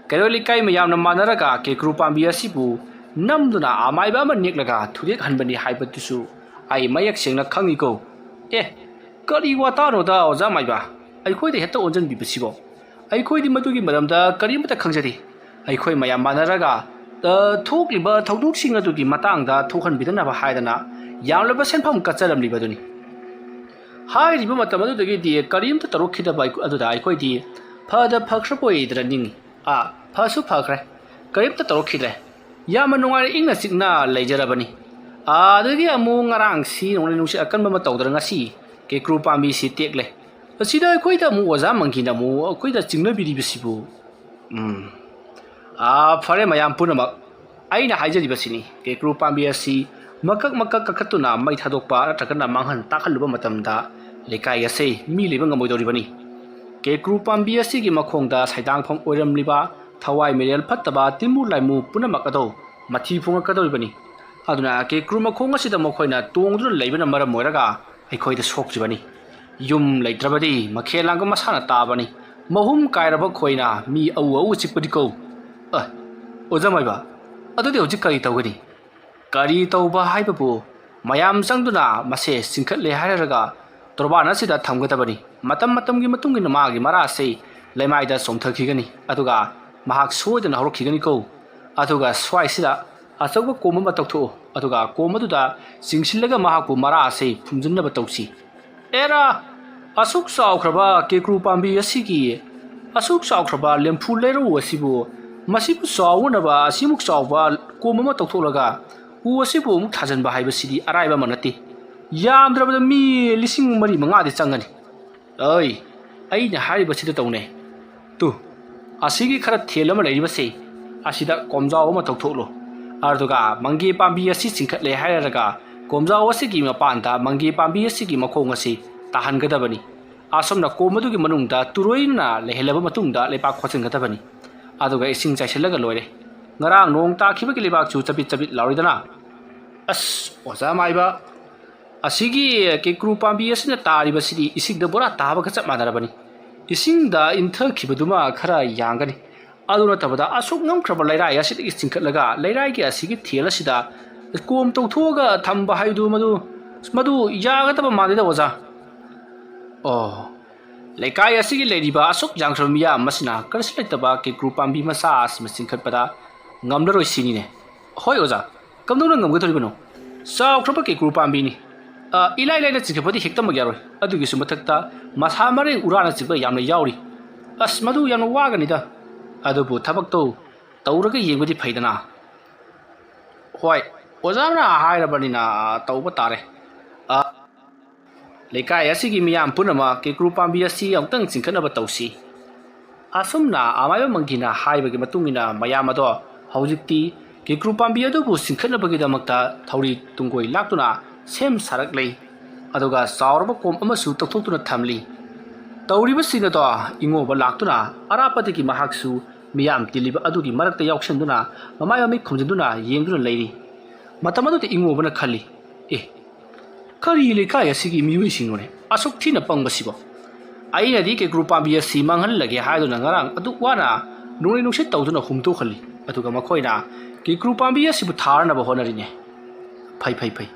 ꯀꯩꯔꯣꯜ ꯂꯩꯀꯥꯏ ꯃꯌꯥꯝꯅ ꯃꯥꯟꯅꯔꯒ ꯀꯦꯀ꯭ꯔꯨ ꯄꯥꯝꯕꯤ ꯑꯁꯤꯕꯨ ꯅꯝꯗꯨꯅ ꯑꯃꯥꯏꯕ ꯑꯃ ꯅꯦꯛꯂꯒ ꯊꯨꯗꯦꯛꯍꯟꯕꯅꯤ ꯍꯥꯏꯕꯗꯨꯁꯨ ꯑꯩ ꯃꯌꯦꯛ ꯁꯦꯡꯅ ꯈꯪꯏꯀꯣ꯫ ꯑꯦ, ꯀꯔꯤ ꯋꯥꯇꯥꯅꯣꯗ ꯑꯣꯖꯥ ꯃꯥꯏꯕ? ꯑꯩꯈꯣꯏꯗ ꯍꯦꯛꯇ ꯑꯣꯟꯁꯤꯟꯕꯤꯕꯁꯤꯕꯣ? ꯑꯩꯈꯣꯏꯗꯤ ꯃꯗꯨꯒꯤ ꯃꯔꯝꯗ ꯀꯔꯤꯃꯠꯇ ꯈꯪꯖꯗꯦ꯫ ꯑꯩꯈꯣꯏ ꯃꯌꯥꯝ ꯃꯥꯟꯅꯔꯒ, ꯑ, ꯊꯣꯛꯂꯤꯕ ꯊꯧꯗꯣꯛꯁꯤꯡ ꯑꯗꯨꯒꯤ ꯃꯇꯥꯡꯗ ꯊꯣꯛꯍꯟꯕꯤꯗꯅꯕ ꯍꯥꯏꯗꯅ ꯌꯥꯝꯂꯕ ꯁꯦꯟꯐꯝ ꯀꯠꯆꯔꯝꯂꯤꯕꯗꯨꯅꯤ꯫ ꯍꯥꯏꯔꯤꯕ ꯃꯇꯝ ꯑꯗꯨꯗꯒꯤꯗꯤ ꯀꯔꯤꯝꯇ ꯇꯧꯔꯛꯈꯤꯗꯕ ꯑꯩꯈꯣꯏ-, ꯑꯗꯨꯗ ꯑꯩꯈꯣꯏꯗꯤ ꯐꯗ ꯐꯈ꯭ꯔꯕꯣꯏꯗꯅ ꯅꯤꯡꯏ꯫ ꯑꯥ, ꯐꯁꯨ ꯐꯈ꯭ꯔꯦ꯫ ꯀꯔꯤꯝꯇ ꯇꯧꯔꯛꯈꯤꯗ꯭ꯔꯦ꯫ ꯌꯥꯝꯅ ꯅꯨꯡꯉꯥꯏꯅ ꯏꯪꯅ ꯆꯤꯛꯅ ꯂꯩꯖꯔꯕꯅꯤ꯫ ꯑꯗꯒꯤ ꯑꯃꯨꯛ ꯉꯔꯥꯡꯁꯤ ꯅꯣꯡꯂꯩ ꯅꯨꯡꯁꯤꯠ ꯑꯀꯟꯕ ꯑꯃ ꯇꯧꯗꯅ ꯉꯁꯤ ꯀꯦꯀ꯭ꯔꯨ ꯄꯥꯝꯕꯤꯁꯤ ꯇꯦꯛꯂꯦ꯫ ꯑꯁꯤꯗ ꯑꯩꯈꯣꯏꯗ ꯑꯃꯨꯛ ꯑꯣꯖꯥ ꯃꯪꯒꯤꯅ ꯑꯃꯨꯛ ꯑꯩꯈꯣꯏꯗ ꯆꯤꯡꯅꯕꯤꯔꯤꯕꯁꯤꯕꯨ? ꯎꯝ꯫ ꯑꯥ, ꯐꯔꯦ ꯃꯌꯥꯝ ꯄꯨꯝꯅꯃꯛ, ꯑꯩꯅ ꯍꯥꯏꯖꯔꯤꯕꯁꯤꯅꯤ, ꯀꯦꯀ꯭ꯔꯨ ꯄꯥꯝꯕꯤ ꯑꯁꯤ ꯃꯀꯛ ꯃꯀꯛ ꯀꯛꯊꯠꯇꯨꯅ ꯃꯩ ꯊꯥꯗꯣꯛꯄ ꯅꯠꯇ꯭ꯔꯒꯅ ꯃꯥꯡꯍꯟ ꯇꯥꯛꯍꯜꯂꯨꯕ ꯃꯇꯝꯗ ꯂꯩꯀꯥꯏ ꯑꯁꯤ ꯃꯤ ꯂꯩꯕ ꯉꯝꯃꯣꯏꯗꯧꯔꯤꯕꯅꯤ꯫ ꯀꯦꯀ꯭ꯔꯨ ꯄꯥꯝꯕꯤ ꯑꯁꯤꯒꯤ ꯃꯈꯣꯡꯗ ꯁꯩꯗꯥꯡꯐꯝ ꯑꯣꯏꯔꯝꯂꯤꯕ ꯊꯋꯥꯏ ꯃꯤꯔꯦꯜ ꯐꯠꯇꯕ ꯇꯤꯟꯃꯨ ꯂꯥꯏꯃꯨ ꯄꯨꯝꯅꯃꯛ ꯑꯗꯣ ꯃꯊꯤ ꯐꯣꯡꯉꯛꯀꯗꯧꯔꯤꯕꯅꯤ꯫ ꯑꯗꯨꯅ ꯀꯦꯀ꯭ꯔꯨ ꯃꯈꯣꯡ ꯑꯁꯤꯗ ꯃꯈꯣꯏꯅ ꯇꯣꯡꯗꯨꯅ ꯂꯩꯕꯅ ꯃꯔꯝ ꯑꯣꯏꯔꯒ ꯑꯩꯈꯣꯏꯗ ꯁꯣꯛꯇ꯭ꯔꯤꯕꯅꯤ꯫ ꯌꯨꯝ ꯂꯩꯇ꯭ꯔꯕꯗꯤ ꯃꯈꯦꯜ ꯂꯥꯡꯕ ꯃꯁꯥꯅ ꯇꯥꯕꯅꯤ꯫ ꯃꯍꯨꯝ ꯀꯥꯏꯔꯕ ꯈꯣꯏꯅ ꯃꯤ ꯑꯎ ꯑꯎ ꯆꯤꯛꯄꯗꯤ ꯀꯧ꯫ ꯑ, ꯑꯣꯖꯥ ꯃꯥꯏꯕ, ꯑꯗꯨꯗꯤ ꯍꯧꯖꯤꯛ ꯀꯔꯤ ꯇꯧꯒꯅꯤ? ꯀꯔꯤ ꯇꯧꯕ ꯍꯥꯏꯕꯕꯨ, ꯃꯌꯥꯝ ꯆꯪꯗꯨꯅ ꯃꯁꯦ ꯆꯤꯡꯈꯠꯂꯦ ꯍꯥꯏꯔꯒ ꯇꯣꯔꯕꯥꯟ ꯑꯁꯤꯗ ꯊꯝꯒꯗꯕꯅꯤ꯫ ꯃꯇꯝ ꯃꯇꯝꯒꯤ ꯃꯇꯨꯡ ꯏꯟꯅ ꯃꯥꯒꯤ ꯃꯔꯥ ꯑꯁꯤ ꯂꯩꯃꯥꯏꯗ ꯆꯣꯡꯊꯈꯤꯒꯅꯤ, ꯑꯗꯨꯒ ꯃꯍꯥꯛ ꯁꯣꯏꯗꯅ ꯍꯧꯔꯛꯈꯤꯒꯅꯤꯀꯣ꯫ ꯑꯗꯨꯒ ꯁ꯭ꯋꯥꯏꯁꯤꯗ ꯑꯆꯧꯕ ꯀꯣꯝ ꯑꯃ ꯇꯧꯊꯣꯛꯎ, ꯑꯗꯨꯒ ꯀꯣꯝ ꯑꯗꯨꯗ ꯆꯤꯡꯁꯤꯜꯂꯒ ꯃꯍꯥꯛꯄꯨ ꯃꯔꯥ ꯑꯁꯤ ꯐꯨꯝꯖꯤꯟꯅꯕ ꯇꯧꯁꯤ꯫ ꯑꯦꯔꯥ! ꯑꯁꯨꯛ ꯆꯥꯎꯈ꯭ꯔꯕ ꯀꯦꯀ꯭ꯔꯨ ꯄꯥꯝꯕꯤ ꯑꯁꯤꯒꯤ, ꯑꯁꯨꯛ ꯆꯥꯎꯈ꯭ꯔꯕ ꯂꯦꯝꯐꯨ ꯂꯩꯔꯧ ꯑꯁꯤꯕꯨ, ꯃꯁꯤꯕꯨ ꯆꯥꯎꯅꯅꯕ ꯑꯁꯤꯃꯨꯛ ꯆꯥꯎꯕ ꯀꯣꯝ ꯑꯃ ꯇꯧꯊꯣꯛꯂꯒ ꯎ ꯑꯁꯤꯕꯨ ꯑꯃꯨꯛ ꯊꯥꯖꯤꯟꯕ ꯍꯥꯏꯕꯁꯤꯗꯤ ꯑꯔꯥꯏꯕ ꯑꯃ ꯅꯠꯇꯦ꯫ ꯌꯥꯝꯗ꯭ꯔꯕꯗ ꯃꯤ ꯂꯤꯁꯤꯡ ꯃꯔꯤ ꯃꯉꯥꯗꯤ ꯆꯪꯒꯅꯤ꯫ ꯑꯩ, ꯑꯩꯅ ꯍꯥꯏꯔꯤꯕꯁꯤꯗ ꯇꯧꯅꯦ꯫ ꯇꯨ, ꯑꯁꯤꯒꯤ ꯈꯔ ꯊꯦꯜ ꯑꯃ ꯂꯩꯔꯤꯕꯁꯤ, ꯑꯁꯤꯗ ꯀꯣꯝꯖꯥꯎ ꯑꯃ ꯇꯧꯊꯣꯛꯂꯣ꯫ ꯑꯗꯨꯒ ꯃꯪꯒꯦ ꯄꯥꯝꯕꯤ ꯑꯁꯤ ꯆꯤꯡꯈꯠꯂꯦ ꯍꯥꯏꯔꯒ ꯀꯣꯝꯖꯥꯎ ꯑꯁꯤꯒꯤ ꯃꯄꯥꯟꯗ ꯃꯪꯒꯦ ꯄꯥꯝꯕꯤ ꯑꯁꯤꯒꯤ ꯃꯈꯣꯡ ꯑꯁꯤ ꯇꯥꯍꯟꯒꯗꯕꯅꯤ꯫ ꯑꯁꯨꯝꯅ ꯀꯣꯝ ꯑꯗꯨꯒꯤ ꯃꯅꯨꯡꯗ ꯇꯨꯔꯣꯏꯅ ꯂꯩꯍꯜꯂꯕ ꯃꯇꯨꯡꯗ ꯂꯩꯕꯥꯛ ꯈꯣꯠꯆꯤꯟꯒꯗꯕꯅꯤ꯫ ꯑꯗꯨꯒ ꯏꯁꯤꯡ ꯆꯥꯏꯁꯤꯜꯂꯒ ꯂꯣꯏꯔꯦ꯫ ꯉꯔꯥꯡ ꯅꯣꯡ ꯇꯥꯈꯤꯕꯒꯤ ꯂꯩꯕꯥꯛꯁꯨ ꯆꯕꯤꯠ ꯆꯕꯤꯠ ꯂꯥꯎꯔꯤꯗꯅ꯫ ꯑꯁ, ꯑꯣꯖꯥ ꯃꯥꯏꯕ, ꯑꯁꯤꯒꯤ ꯀꯦꯀ꯭ꯔꯨ ꯄꯥꯝꯕꯤ ꯑꯁꯤꯅ ꯇꯥꯔꯤꯕꯁꯤꯗꯤ ꯏꯁꯤꯡꯗ ꯕꯣꯔꯥ ꯇꯥꯕꯒ ꯆꯞ ꯃꯥꯟꯅꯔꯕꯅꯤ꯫ ꯏꯁꯤꯡꯗ ꯏꯟꯊꯈꯤꯕꯗꯨꯃ ꯈꯔ ꯌꯥꯡꯒꯅꯤ꯫ ꯑꯗꯨ ꯅꯠꯇꯕꯗ ꯑꯁꯨꯛ ꯉꯝꯈ꯭ꯔꯕ ꯂꯩꯔꯥꯏ ꯑꯁꯤꯗꯒꯤ ꯆꯤꯡꯈꯠꯂꯒ ꯂꯩꯔꯥꯏꯒꯤ ꯑꯁꯤꯒꯤ ꯊꯦꯜ ꯑꯁꯤꯗ ꯀꯣꯝ ꯇꯧꯊꯣꯛꯑꯒ ꯊꯝꯕ ꯍꯥꯏꯕꯗꯨ ꯃꯗꯨ, ꯃꯗꯨ ꯌꯥꯒꯗꯕ ꯃꯥꯟꯗꯦꯗ ꯑꯣꯖꯥ꯫ ꯑꯣ, ꯂꯩꯀꯥꯏ ꯑꯁꯤꯒꯤ ꯂꯩꯔꯤꯕ ꯑꯁꯨꯛ ꯌꯥꯝꯈ꯭ꯔꯕ ꯃꯤꯌꯥꯝ ꯑꯁꯤꯅ ꯀꯔꯤꯁꯨ ꯂꯩꯇꯕ ꯀꯦꯀ꯭ꯔꯨ ꯄꯥꯝꯕꯤ ꯃꯆꯥ ꯑꯁꯤꯃ ꯆꯤꯡꯈꯠꯄꯗ ꯉꯝꯂꯔꯣꯏ ꯁꯤꯅꯤꯅꯦ꯫ ꯍꯣꯏ ꯑꯣꯖꯥ, ꯀꯝꯗꯧꯅ ꯉꯝꯒꯗꯧꯔꯤꯕꯅꯣ? ꯆꯥꯎꯈ꯭ꯔꯕ ꯀꯦꯀ꯭ꯔꯨ ꯄꯥꯝꯕꯤꯅꯤ꯫ ꯑ, ꯏꯂꯥꯏ ꯂꯥꯏꯅ ꯆꯤꯡꯈꯠꯄꯗꯤ ꯍꯦꯛꯇꯃꯛ ꯌꯥꯔꯣꯏ꯫ ꯑꯗꯨꯒꯤꯁꯨ ꯃꯊꯛꯇ ꯃꯁꯥ ꯃꯔꯦꯡ ꯎꯔꯥꯅꯆꯤꯡꯕ ꯌꯥꯝꯅ ꯌꯥꯎꯔꯤ꯫ ꯑꯁ, ꯃꯗꯨ ꯌꯥꯝꯅ ꯋꯥꯒꯅꯤꯗ꯫ ꯑꯗꯨꯕꯨ ꯊꯕꯛꯇꯣ ꯇꯧꯔꯒ ꯌꯦꯡꯕꯗꯤ ꯐꯩꯗꯅ꯫ ꯍꯣꯏ, ꯑꯣꯖꯥꯅ ꯍꯥꯏꯔꯕꯅꯤꯅ ꯇꯧꯕ ꯇꯥꯔꯦ꯫ ꯑ, ꯂꯩꯀꯥꯏ ꯑꯁꯤꯒꯤ ꯃꯤꯌꯥꯝ ꯄꯨꯝꯅꯃꯛ ꯀꯦꯀ꯭ꯔꯨ ꯄꯥꯝꯕꯤ ꯑꯁꯤ ꯑꯃꯨꯛꯇꯪ ꯆꯤꯡꯈꯠꯅꯕ ꯇꯧꯁꯤ꯫ ꯑꯁꯨꯝꯅ ꯑꯃꯥꯏꯕ ꯃꯪꯒꯤꯅ ꯍꯥꯏꯕꯒꯤ ꯃꯇꯨꯡ ꯏꯟꯅ ꯃꯌꯥꯝ ꯑꯗꯣ ꯍꯧꯖꯤꯛꯇꯤ ꯀꯦꯀ꯭ꯔꯨ ꯄꯥꯝꯕꯤ ꯑꯗꯨꯕꯨ ꯆꯤꯡꯈꯠꯅꯕꯒꯤꯗꯃꯛꯇ ꯊꯧꯔꯤ ꯇꯨꯡꯒꯣꯏ ꯂꯥꯛꯇꯨꯅ ꯁꯦꯝ ꯁꯥꯔꯛꯂꯤ꯫ ꯑꯗꯨꯒ ꯆꯥꯎꯔꯕ ꯀꯣꯝ ꯑꯃꯁꯨ ꯇꯧꯊꯣꯛꯇꯨꯅ ꯊꯝꯂꯤ꯫ ꯇꯧꯔꯤꯕꯁꯤꯡ ꯑꯗꯣ ꯏꯉꯣꯕ ꯂꯥꯛꯇꯨꯅ ꯑꯔꯥꯞꯄꯗꯒꯤ ꯃꯍꯥꯛꯁꯨ ꯃꯤꯌꯥꯝ ꯇꯤꯜꯂꯤꯕ ꯑꯗꯨꯒꯤ ꯃꯔꯛꯇ ꯌꯥꯎꯁꯤꯟꯗꯨꯅ ꯃꯃꯥꯏ ꯃꯃꯤꯠ ꯈꯨꯝꯖꯤꯟꯗꯨꯅ ꯌꯦꯡꯗꯨꯅ ꯂꯩꯔꯤ꯫ ꯃꯇꯝ ꯑꯗꯨꯗ ꯏꯉꯣꯕꯅ ꯈꯜꯂꯤ, "ꯑꯦ, ꯀꯔꯤ ꯂꯩꯀꯥꯏ ꯑꯁꯤꯒꯤ ꯃꯤꯑꯣꯏꯁꯤꯡꯅꯣꯅꯦ? ꯑꯁꯨꯛ ꯊꯤꯅ ꯄꯪꯕꯁꯤꯕꯣ! ꯑꯩꯅꯗꯤ ꯀꯦꯀ꯭ꯔꯨ ꯄꯥꯝꯕꯤ ꯑꯁꯤ ꯃꯥꯡꯍꯜꯂꯒꯦ ꯍꯥꯏꯗꯨꯅ ꯉꯔꯥꯡ ꯑꯗꯨꯛ ꯋꯥꯅ ꯅꯣꯡꯂꯩ ꯅꯨꯡꯁꯤꯠ ꯇꯧꯗꯨꯅ ꯍꯨꯝꯗꯣꯛꯍꯜꯂꯤ, ꯑꯗꯨꯒ ꯃꯈꯣꯏꯅ ꯀꯦꯀ꯭ꯔꯨ ꯄꯥꯝꯕꯤ ꯑꯁꯤꯕꯨ ꯊꯥꯔꯅꯕ ꯍꯣꯠꯅꯔꯤꯅꯦ꯫ ꯐꯩ, ꯐꯩ, ꯐꯩ꯫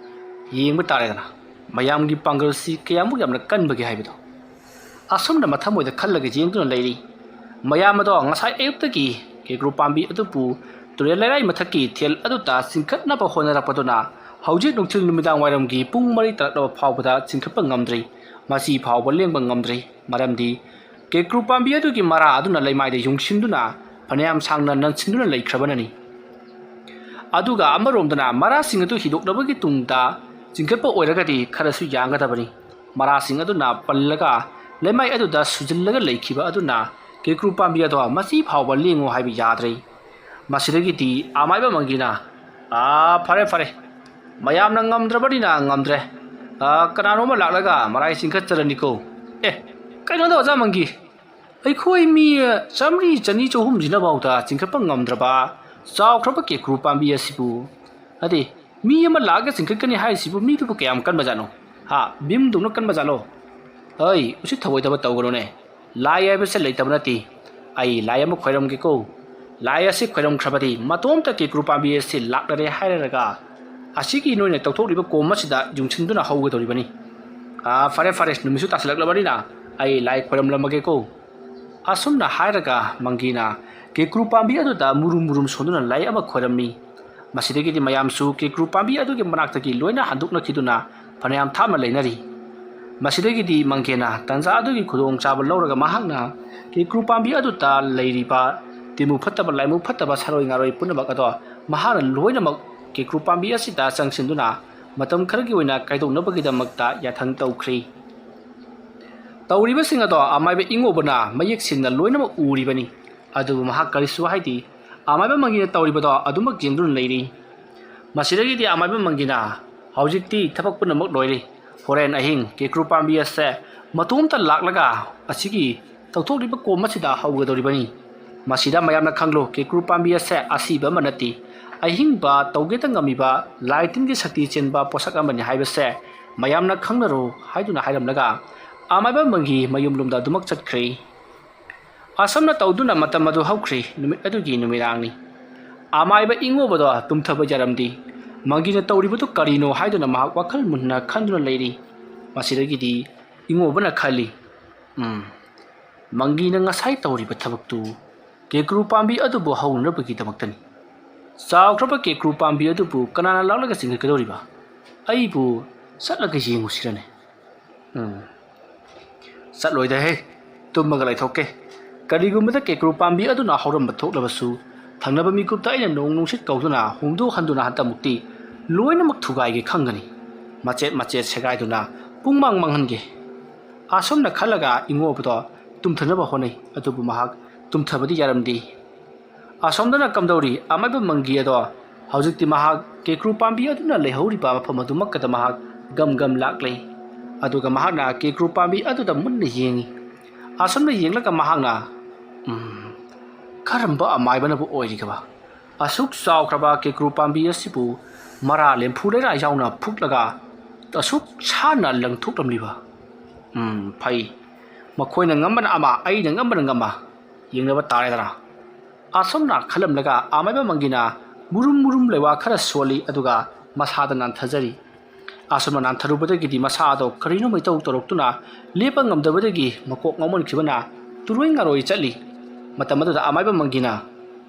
ꯌꯦꯡꯕ ꯇꯥꯔꯦꯗꯅ, ꯃꯌꯥꯝꯒꯤ ꯄꯥꯡꯒꯜꯁꯤ ꯀꯌꯥꯃꯨꯛ ꯌꯥꯝꯅ ꯀꯟꯕꯒꯦ ꯍꯥꯏꯕꯗꯣ꯫ ꯑꯁꯨꯝꯅ ꯃꯊꯃꯣꯏꯗ ꯈꯜꯂꯒ ꯌꯦꯡꯗꯨꯅ ꯂꯩꯔꯤ꯫ ꯃꯌꯥꯝ ꯑꯗꯣ ꯉꯁꯥꯏ ꯑꯌꯨꯛꯇꯒꯤ ꯀꯦꯀ꯭ꯔꯨ ꯄꯥꯝꯕꯤ ꯑꯗꯨꯕꯨ ꯇꯨꯔꯦꯜ ꯂꯩꯔꯥꯏ ꯃꯊꯛꯀꯤ ꯊꯦꯜ ꯑꯗꯨꯗ ꯆꯤꯡꯈꯠꯅꯕ ꯍꯣꯠꯅꯔꯛꯄꯗꯨꯅ ꯍꯧꯖꯤꯛ ꯅꯨꯡꯊꯤꯜ ꯅꯨꯃꯤꯗꯥꯡ ꯋꯥꯏꯔꯝꯒꯤ ꯄꯨꯡ ꯃꯔꯤ ꯇꯥꯔꯛꯂꯕ ꯐꯥꯎꯕꯗ ꯆꯤꯡꯈꯠꯄ ꯉꯝꯗ꯭ꯔꯤ꯫ ꯃꯁꯤ ꯐꯥꯎꯕ ꯂꯦꯡꯕ ꯉꯝꯗ꯭ꯔꯤ꯫ ꯃꯔꯝꯗꯤ ꯀꯦꯀ꯭ꯔꯨ ꯄꯥꯝꯕꯤ ꯑꯗꯨꯒꯤ ꯃꯔꯥ ꯑꯗꯨꯅ ꯂꯩꯃꯥꯏꯗ ꯌꯨꯡꯁꯤꯟꯗꯨꯅ ꯐꯅꯌꯥꯝ ꯁꯥꯡꯅ ꯅꯟꯁꯤꯟꯗꯨꯅ ꯂꯩꯈ꯭ꯔꯕꯅꯅꯤ꯫ ꯑꯗꯨꯒ ꯑꯃꯔꯣꯝꯗꯅ ꯃꯔꯥꯁꯤꯡ ꯑꯗꯨ ꯍꯤꯗꯣꯛꯅꯕꯒꯤ ꯇꯨꯡꯗ ꯆꯤꯡꯈꯠꯄ ꯑꯣꯏꯔꯒꯗꯤ ꯈꯔꯁꯨ ꯌꯥꯡꯒꯗꯕꯅꯤ꯫ ꯃꯔꯥꯁꯤꯡ ꯑꯗꯨꯅ ꯄꯜꯂꯒ ꯂꯩꯃꯥꯏ ꯑꯗꯨꯗ ꯁꯨꯖꯤꯜꯂꯒ ꯂꯩꯈꯤꯕ ꯑꯗꯨꯅ ꯀꯦꯀ꯭ꯔꯨ ꯄꯥꯝꯕꯤ ꯑꯗꯣ ꯃꯁꯤ ꯐꯥꯎꯕ ꯂꯦꯡꯉꯨ ꯍꯥꯏꯕ ꯌꯥꯗ꯭ꯔꯦ꯫ ꯃꯁꯤꯗꯒꯤꯗꯤ ꯑꯃꯥꯏꯕ ꯃꯪꯒꯤꯅ, "ꯑꯥ, ꯐꯔꯦ, ꯐꯔꯦ꯫ ꯃꯌꯥꯝꯅ ꯉꯝꯗ꯭ꯔꯕꯅꯤꯅ ꯉꯝꯗ꯭ꯔꯦ꯫ ꯑꯥ, ꯀꯅꯥꯅꯣꯝꯃ ꯂꯥꯛꯂꯒ ꯃꯔꯥꯏ ꯆꯤꯡꯈꯠꯆꯔꯅꯤꯀꯣ꯫ ꯑꯦ, ꯀꯩꯅꯣꯗ ꯑꯣꯖꯥ ꯃꯪꯒꯤ? ꯑꯩꯈꯣꯏ ꯃꯤ ꯆꯥꯝꯃꯔꯤ, ꯆꯅꯤ, ꯆꯍꯨꯝꯁꯤꯅꯐꯥꯎꯗ ꯆꯤꯡꯈꯠꯄ ꯉꯝꯗ꯭ꯔꯕ ꯆꯥꯎꯈ꯭ꯔꯕ ꯀꯦꯀ꯭ꯔꯨ ꯄꯥꯝꯕꯤ ꯑꯁꯤꯕꯨ, ꯅꯠꯇꯦ, ꯃꯤ ꯑꯃ ꯂꯥꯛꯑꯒ ꯆꯤꯡꯈꯠꯀꯅꯤ ꯍꯥꯏꯔꯤꯁꯤꯕꯨ ꯃꯤꯗꯨꯕꯨ ꯀꯌꯥꯝ ꯀꯟꯕꯖꯥꯠꯅꯣ? ꯍꯥ, ꯚꯤꯝꯗꯧꯅ ꯀꯟꯕꯖꯥꯠꯂꯣ? ꯑꯩ ꯎꯁꯤꯠ ꯊꯑꯣꯏꯗꯕ ꯇꯧꯒꯅꯨꯅꯦ꯫ ꯂꯥꯏ ꯍꯥꯏꯕꯁꯦ ꯂꯩꯇꯕ ꯅꯠꯇꯦ꯫ ꯑꯩ ꯂꯥꯏ ꯑꯃ ꯈꯣꯏꯔꯝꯒꯦꯀꯣ꯫ ꯂꯥꯏ ꯑꯁꯤ ꯈꯣꯏꯔꯝꯈ꯭ꯔꯕꯗꯤ ꯃꯇꯣꯝꯇ ꯀꯦꯀ꯭ꯔꯨ ꯄꯥꯝꯕꯤ ꯑꯁꯤ ꯂꯥꯛꯂꯔꯦ ꯍꯥꯏꯔꯒ ꯑꯁꯤꯒꯤ ꯅꯣꯏꯅ ꯇꯧꯊꯣꯛꯂꯤꯕ ꯀꯣꯝ ꯑꯁꯤꯗ ꯌꯨꯡꯁꯤꯟꯗꯨꯅ ꯍꯧꯒꯗꯧꯔꯤꯕꯅꯤ꯫ ꯑꯥ, ꯐꯔꯦ, ꯐꯔꯦ, ꯅꯨꯃꯤꯠꯁꯨ ꯇꯥꯁꯤꯜꯂꯛꯂꯕꯅꯤꯅ ꯑꯩ ꯂꯥꯏ ꯈꯣꯏꯔꯝꯂꯝꯃꯒꯦꯀꯣ꯫" ꯑꯁꯨꯝꯅ ꯍꯥꯏꯔꯒ ꯃꯪꯒꯤꯅ ꯀꯦꯀ꯭ꯔꯨ ꯄꯥꯝꯕꯤ ꯑꯗꯨꯗ ꯃꯨꯔꯨꯝ ꯃꯨꯔꯨꯝ ꯁꯣꯟꯗꯨꯅ ꯂꯥꯏ ꯑꯃ ꯈꯣꯏꯔꯝꯃꯤ꯫ ꯃꯁꯤꯗꯒꯤꯗꯤ ꯃꯌꯥꯝꯁꯨ ꯀꯦꯀ꯭ꯔꯨ ꯄꯥꯝꯕꯤ ꯑꯗꯨꯒꯤ ꯃꯅꯥꯛꯇꯒꯤ ꯂꯣꯏꯅ ꯍꯟꯗꯣꯛꯅꯈꯤꯗꯨꯅ ꯐꯅꯌꯥꯝ ꯊꯥꯞꯅ ꯂꯩꯅꯔꯤ꯫ ꯃꯁꯤꯗꯒꯤꯗꯤ ꯃꯪꯒꯦꯅ ꯇꯟꯖꯥ ꯑꯗꯨꯒꯤ ꯈꯨꯗꯣꯡꯆꯥꯕ ꯂꯧꯔꯒ ꯃꯍꯥꯛꯅ ꯀꯦꯀ꯭ꯔꯨ ꯄꯥꯝꯕꯤ ꯑꯗꯨꯗ ꯂꯩꯔꯤꯕ ꯇꯤꯟꯃꯨ ꯐꯠꯇꯕ, ꯂꯥꯏꯃꯨ ꯐꯠꯇꯕ, ꯁꯥꯔꯣꯏ ꯉꯥꯔꯣꯏ ꯄꯨꯝꯅꯃꯛ ꯑꯗꯣ ꯃꯍꯥꯛꯅ ꯂꯣꯏꯅꯃꯛ ꯀꯦꯀ꯭ꯔꯨ ꯄꯥꯝꯕꯤ ꯑꯁꯤꯗ ꯆꯪꯁꯤꯟꯗꯨꯅ ꯃꯇꯝ ꯈꯔꯒꯤ ꯑꯣꯏꯅ ꯀꯥꯏꯗꯣꯛꯅꯕꯒꯤꯗꯃꯛꯇ ꯌꯥꯊꯪ ꯇꯧꯈ꯭ꯔꯤ꯫ ꯇꯧꯔꯤꯕꯁꯤꯡ ꯑꯗꯣ ꯑꯃꯥꯏꯕ ꯏꯉꯣꯕꯅ ꯃꯌꯦꯛ ꯁꯦꯡꯅ ꯂꯣꯏꯅꯃꯛ ꯎꯔꯤꯕꯅꯤ꯫ ꯑꯗꯨꯕꯨ ꯃꯍꯥꯛ ꯀꯔꯤꯁꯨ ꯍꯥꯏꯗꯦ꯫ ꯑꯃꯥꯏꯕ ꯃꯪꯒꯤꯅ ꯇꯧꯔꯤꯕꯗꯣ ꯑꯗꯨꯃꯛ ꯌꯦꯡꯗꯨꯅ ꯂꯩꯔꯤ꯫ ꯃꯁꯤꯗꯒꯤꯗꯤ ꯑꯃꯥꯏꯕ ꯃꯪꯒꯤꯅ, "ꯍꯧꯖꯤꯛꯇꯤ ꯊꯕꯛ ꯄꯨꯝꯅꯃꯛ ꯂꯣꯏꯔꯦ꯫ ꯍꯣꯔꯦꯟ ꯑꯍꯤꯡ ꯀꯦꯀ꯭ꯔꯨ ꯄꯥꯝꯕꯤ ꯑꯁꯦ ꯃꯇꯣꯝꯇ ꯂꯥꯛꯂꯒ ꯑꯁꯤꯒꯤ ꯇꯧꯊꯣꯛꯂꯤꯕ ꯀꯣꯝ ꯑꯁꯤꯗ ꯍꯧꯒꯗꯧꯔꯤꯕꯅꯤ꯫ ꯃꯁꯤꯗ ꯃꯌꯥꯝꯅ ꯈꯪꯂꯨ, ꯀꯦꯀ꯭ꯔꯨ ꯄꯥꯝꯕꯤ ꯑꯁꯦ ꯑꯁꯤꯕ ꯑꯃ ꯅꯠꯇꯦ꯫ ꯑꯍꯤꯡꯕ ꯇꯧꯒꯦꯇ ꯉꯝꯃꯤꯕ ꯂꯥꯏ ꯇꯤꯟꯒꯤ ꯁꯛꯇꯤ ꯆꯦꯟꯕ ꯄꯣꯠꯁꯛ ꯑꯃꯅꯤ ꯍꯥꯏꯕꯁꯦ ꯃꯌꯥꯝꯅ ꯈꯪꯅꯔꯣ ꯍꯥꯏꯗꯨꯅ ꯍꯥꯏꯔꯝꯂꯒ ꯑꯃꯥꯏꯕ ꯃꯪꯒꯤ ꯃꯌꯨꯝꯂꯣꯝꯗ ꯑꯗꯨꯃꯛ ꯆꯠꯈ꯭ꯔꯦ꯫ ꯑꯁꯨꯝꯅ ꯇꯧꯗꯨꯅ ꯃꯇꯝ ꯑꯗꯨ ꯍꯧꯈ꯭ꯔꯦ꯫ ꯅꯨꯃꯤꯠ ꯑꯗꯨꯒꯤ ꯅꯨꯃꯤꯗꯥꯡꯅꯤ꯫ ꯑꯃꯥꯏꯕ ꯏꯉꯣꯕꯗꯣ ꯇꯨꯝꯊꯕ ꯌꯥꯔꯝꯗꯦ꯫ ꯃꯪꯒꯤꯅ ꯇꯧꯔꯤꯕꯗꯨ ꯀꯔꯤꯅꯣ ꯍꯥꯏꯗꯨꯅ ꯃꯍꯥꯛ ꯋꯥꯈꯜ ꯃꯨꯟꯅ ꯈꯟꯗꯨꯅ ꯂꯩꯔꯤ꯫ ꯃꯁꯤꯗꯒꯤꯗꯤ ꯏꯉꯣꯕꯅ ꯈꯜꯂꯤ, "ꯎꯝ, ꯃꯪꯒꯤꯅ ꯉꯁꯥꯏ ꯇꯧꯔꯤꯕ ꯊꯕꯛꯇꯨ ꯀꯦꯀ꯭ꯔꯨ ꯄꯥꯝꯕꯤ ꯑꯗꯨꯕꯨ ꯍꯧꯅꯅꯕꯒꯤꯗꯃꯛꯇꯅꯤ꯫ ꯆꯥꯎꯈ꯭ꯔꯕ ꯀꯦꯀ꯭ꯔꯨ ꯄꯥꯝꯕꯤ ꯑꯗꯨꯕꯨ ꯀꯅꯥꯅ ꯂꯥꯛꯂꯒ ꯆꯤꯡꯈꯠꯀꯗꯧꯔꯤꯕ? ꯑꯩꯕꯨ ꯆꯠꯂꯒ ꯌꯦꯡꯉꯨꯁꯤꯔꯅꯦ?" ꯎꯝ, ꯆꯠꯂꯣꯏꯗꯍꯦ, ꯇꯨꯝꯃꯒ ꯂꯩꯊꯣꯛꯀꯦ꯫ ꯀꯔꯤꯒꯨꯝꯕꯗ ꯀꯦꯀ꯭ꯔꯨ ꯄꯥꯝꯕꯤ ꯑꯗꯨꯅ ꯍꯧꯔꯝꯕ ꯊꯣꯛꯂꯕꯁꯨ, ꯊꯪꯅꯕ ꯃꯤꯀꯨꯞꯇ ꯑꯩꯅ ꯅꯣꯡ ꯅꯨꯡꯁꯤꯠ ꯀꯧꯗꯨꯅ ꯍꯨꯝꯗꯣꯛ ꯍꯟꯗꯨꯅ ꯍꯟꯗꯛꯃꯨꯛꯇꯤ ꯂꯣꯏꯅꯃꯛ ꯊꯨꯒꯥꯏꯒꯦ ꯈꯪꯒꯅꯤ꯫ ꯃꯆꯦꯠ ꯃꯆꯦꯠ ꯁꯦꯒꯥꯏꯗꯨꯅ ꯄꯨꯡꯃꯥꯡ ꯃꯥꯡꯍꯟꯒꯦ꯫ ꯑꯁꯨꯝꯅ ꯈꯜꯂꯒ ꯏꯉꯣꯕꯗꯣ ꯇꯨꯝꯊꯅꯕ ꯍꯣꯠꯅꯩ, ꯑꯗꯨꯕꯨ ꯃꯍꯥꯛ ꯇꯨꯝꯊꯕꯗꯤ ꯌꯥꯔꯝꯗꯦ꯫ ꯑꯁꯣꯝꯗꯅ ꯀꯝꯗꯧꯔꯤ? ꯑꯃꯥꯏꯕ ꯃꯪꯒꯤ ꯑꯗꯣ ꯍꯧꯖꯤꯛꯇꯤ ꯃꯍꯥꯛ ꯀꯦꯀ꯭ꯔꯨ ꯄꯥꯝꯕꯤ ꯑꯗꯨꯅ ꯂꯩꯍꯧꯔꯤꯕ ꯃꯐꯝ ꯑꯗꯨꯃꯛꯇꯗ ꯃꯍꯥꯛ ꯒꯝ ꯒꯝ ꯂꯥꯛꯂꯦ꯫ ꯑꯗꯨꯒ ꯃꯍꯥꯛꯅ ꯀꯦꯀ꯭ꯔꯨ ꯄꯥꯝꯕꯤ ꯑꯗꯨꯗ ꯃꯨꯟꯅ ꯌꯦꯡꯉꯤ꯫ ꯑꯁꯣꯝꯗ ꯌꯦꯡꯂꯒ ꯃꯍꯥꯛꯅ, "ꯎꯝ, ꯀꯔꯝꯕ ꯑꯃꯥꯏꯕꯅꯕꯨ ꯑꯣꯏꯔꯤꯒꯕ? ꯑꯁꯨꯛ ꯆꯥꯎꯈ꯭ꯔꯕ ꯀꯦꯀ꯭ꯔꯨ ꯄꯥꯝꯕꯤ ꯑꯁꯤꯕꯨ ꯃꯔꯥ ꯂꯦꯝꯐꯨ ꯂꯩꯔꯥ ꯌꯥꯎꯅ ꯐꯨꯛꯂꯒ ꯑꯁꯨꯛ ꯁꯥꯟꯅ ꯂꯪꯊꯣꯛꯂꯝꯂꯤꯕ? ꯎꯝ, ꯐꯩ꯫ ꯃꯈꯣꯏꯅ ꯉꯝꯕꯅ ꯑꯃ, ꯑꯩꯅ ꯉꯝꯕꯅ ꯉꯝꯕ꯫ ꯌꯦꯡꯅꯕ ꯇꯥꯔꯦꯗꯅ꯫" ꯑꯁꯨꯝꯅ ꯈꯜꯂꯝꯂꯒ ꯑꯃꯥꯏꯕ ꯃꯪꯒꯤꯅ ꯃꯨꯔꯨꯝ ꯃꯨꯔꯨꯝ ꯂꯩꯋꯥ ꯈꯔ ꯁꯣꯜꯂꯤ, ꯑꯗꯨꯒ ꯃꯁꯥꯗ ꯅꯥꯟꯊꯖꯔꯤ꯫ ꯑꯁꯨꯝꯅ ꯅꯥꯟꯊꯔꯨꯕꯗꯒꯤꯗꯤ ꯃꯁꯥ ꯑꯗꯣ ꯀꯔꯤꯅꯣ ꯃꯩꯇꯧ ꯇꯧꯔꯛꯇꯨꯅ ꯂꯦꯞꯄ ꯉꯝꯗꯕꯗꯒꯤ ꯃꯀꯣꯛ ꯉꯥꯎꯃꯟꯈꯤꯕꯅ ꯇꯨꯔꯣꯏ ꯉꯥꯔꯣꯏ ꯆꯠꯂꯤ꯫ ꯃꯇꯝ ꯑꯗꯨꯗ ꯑꯃꯥꯏꯕ ꯃꯪꯒꯤꯅ,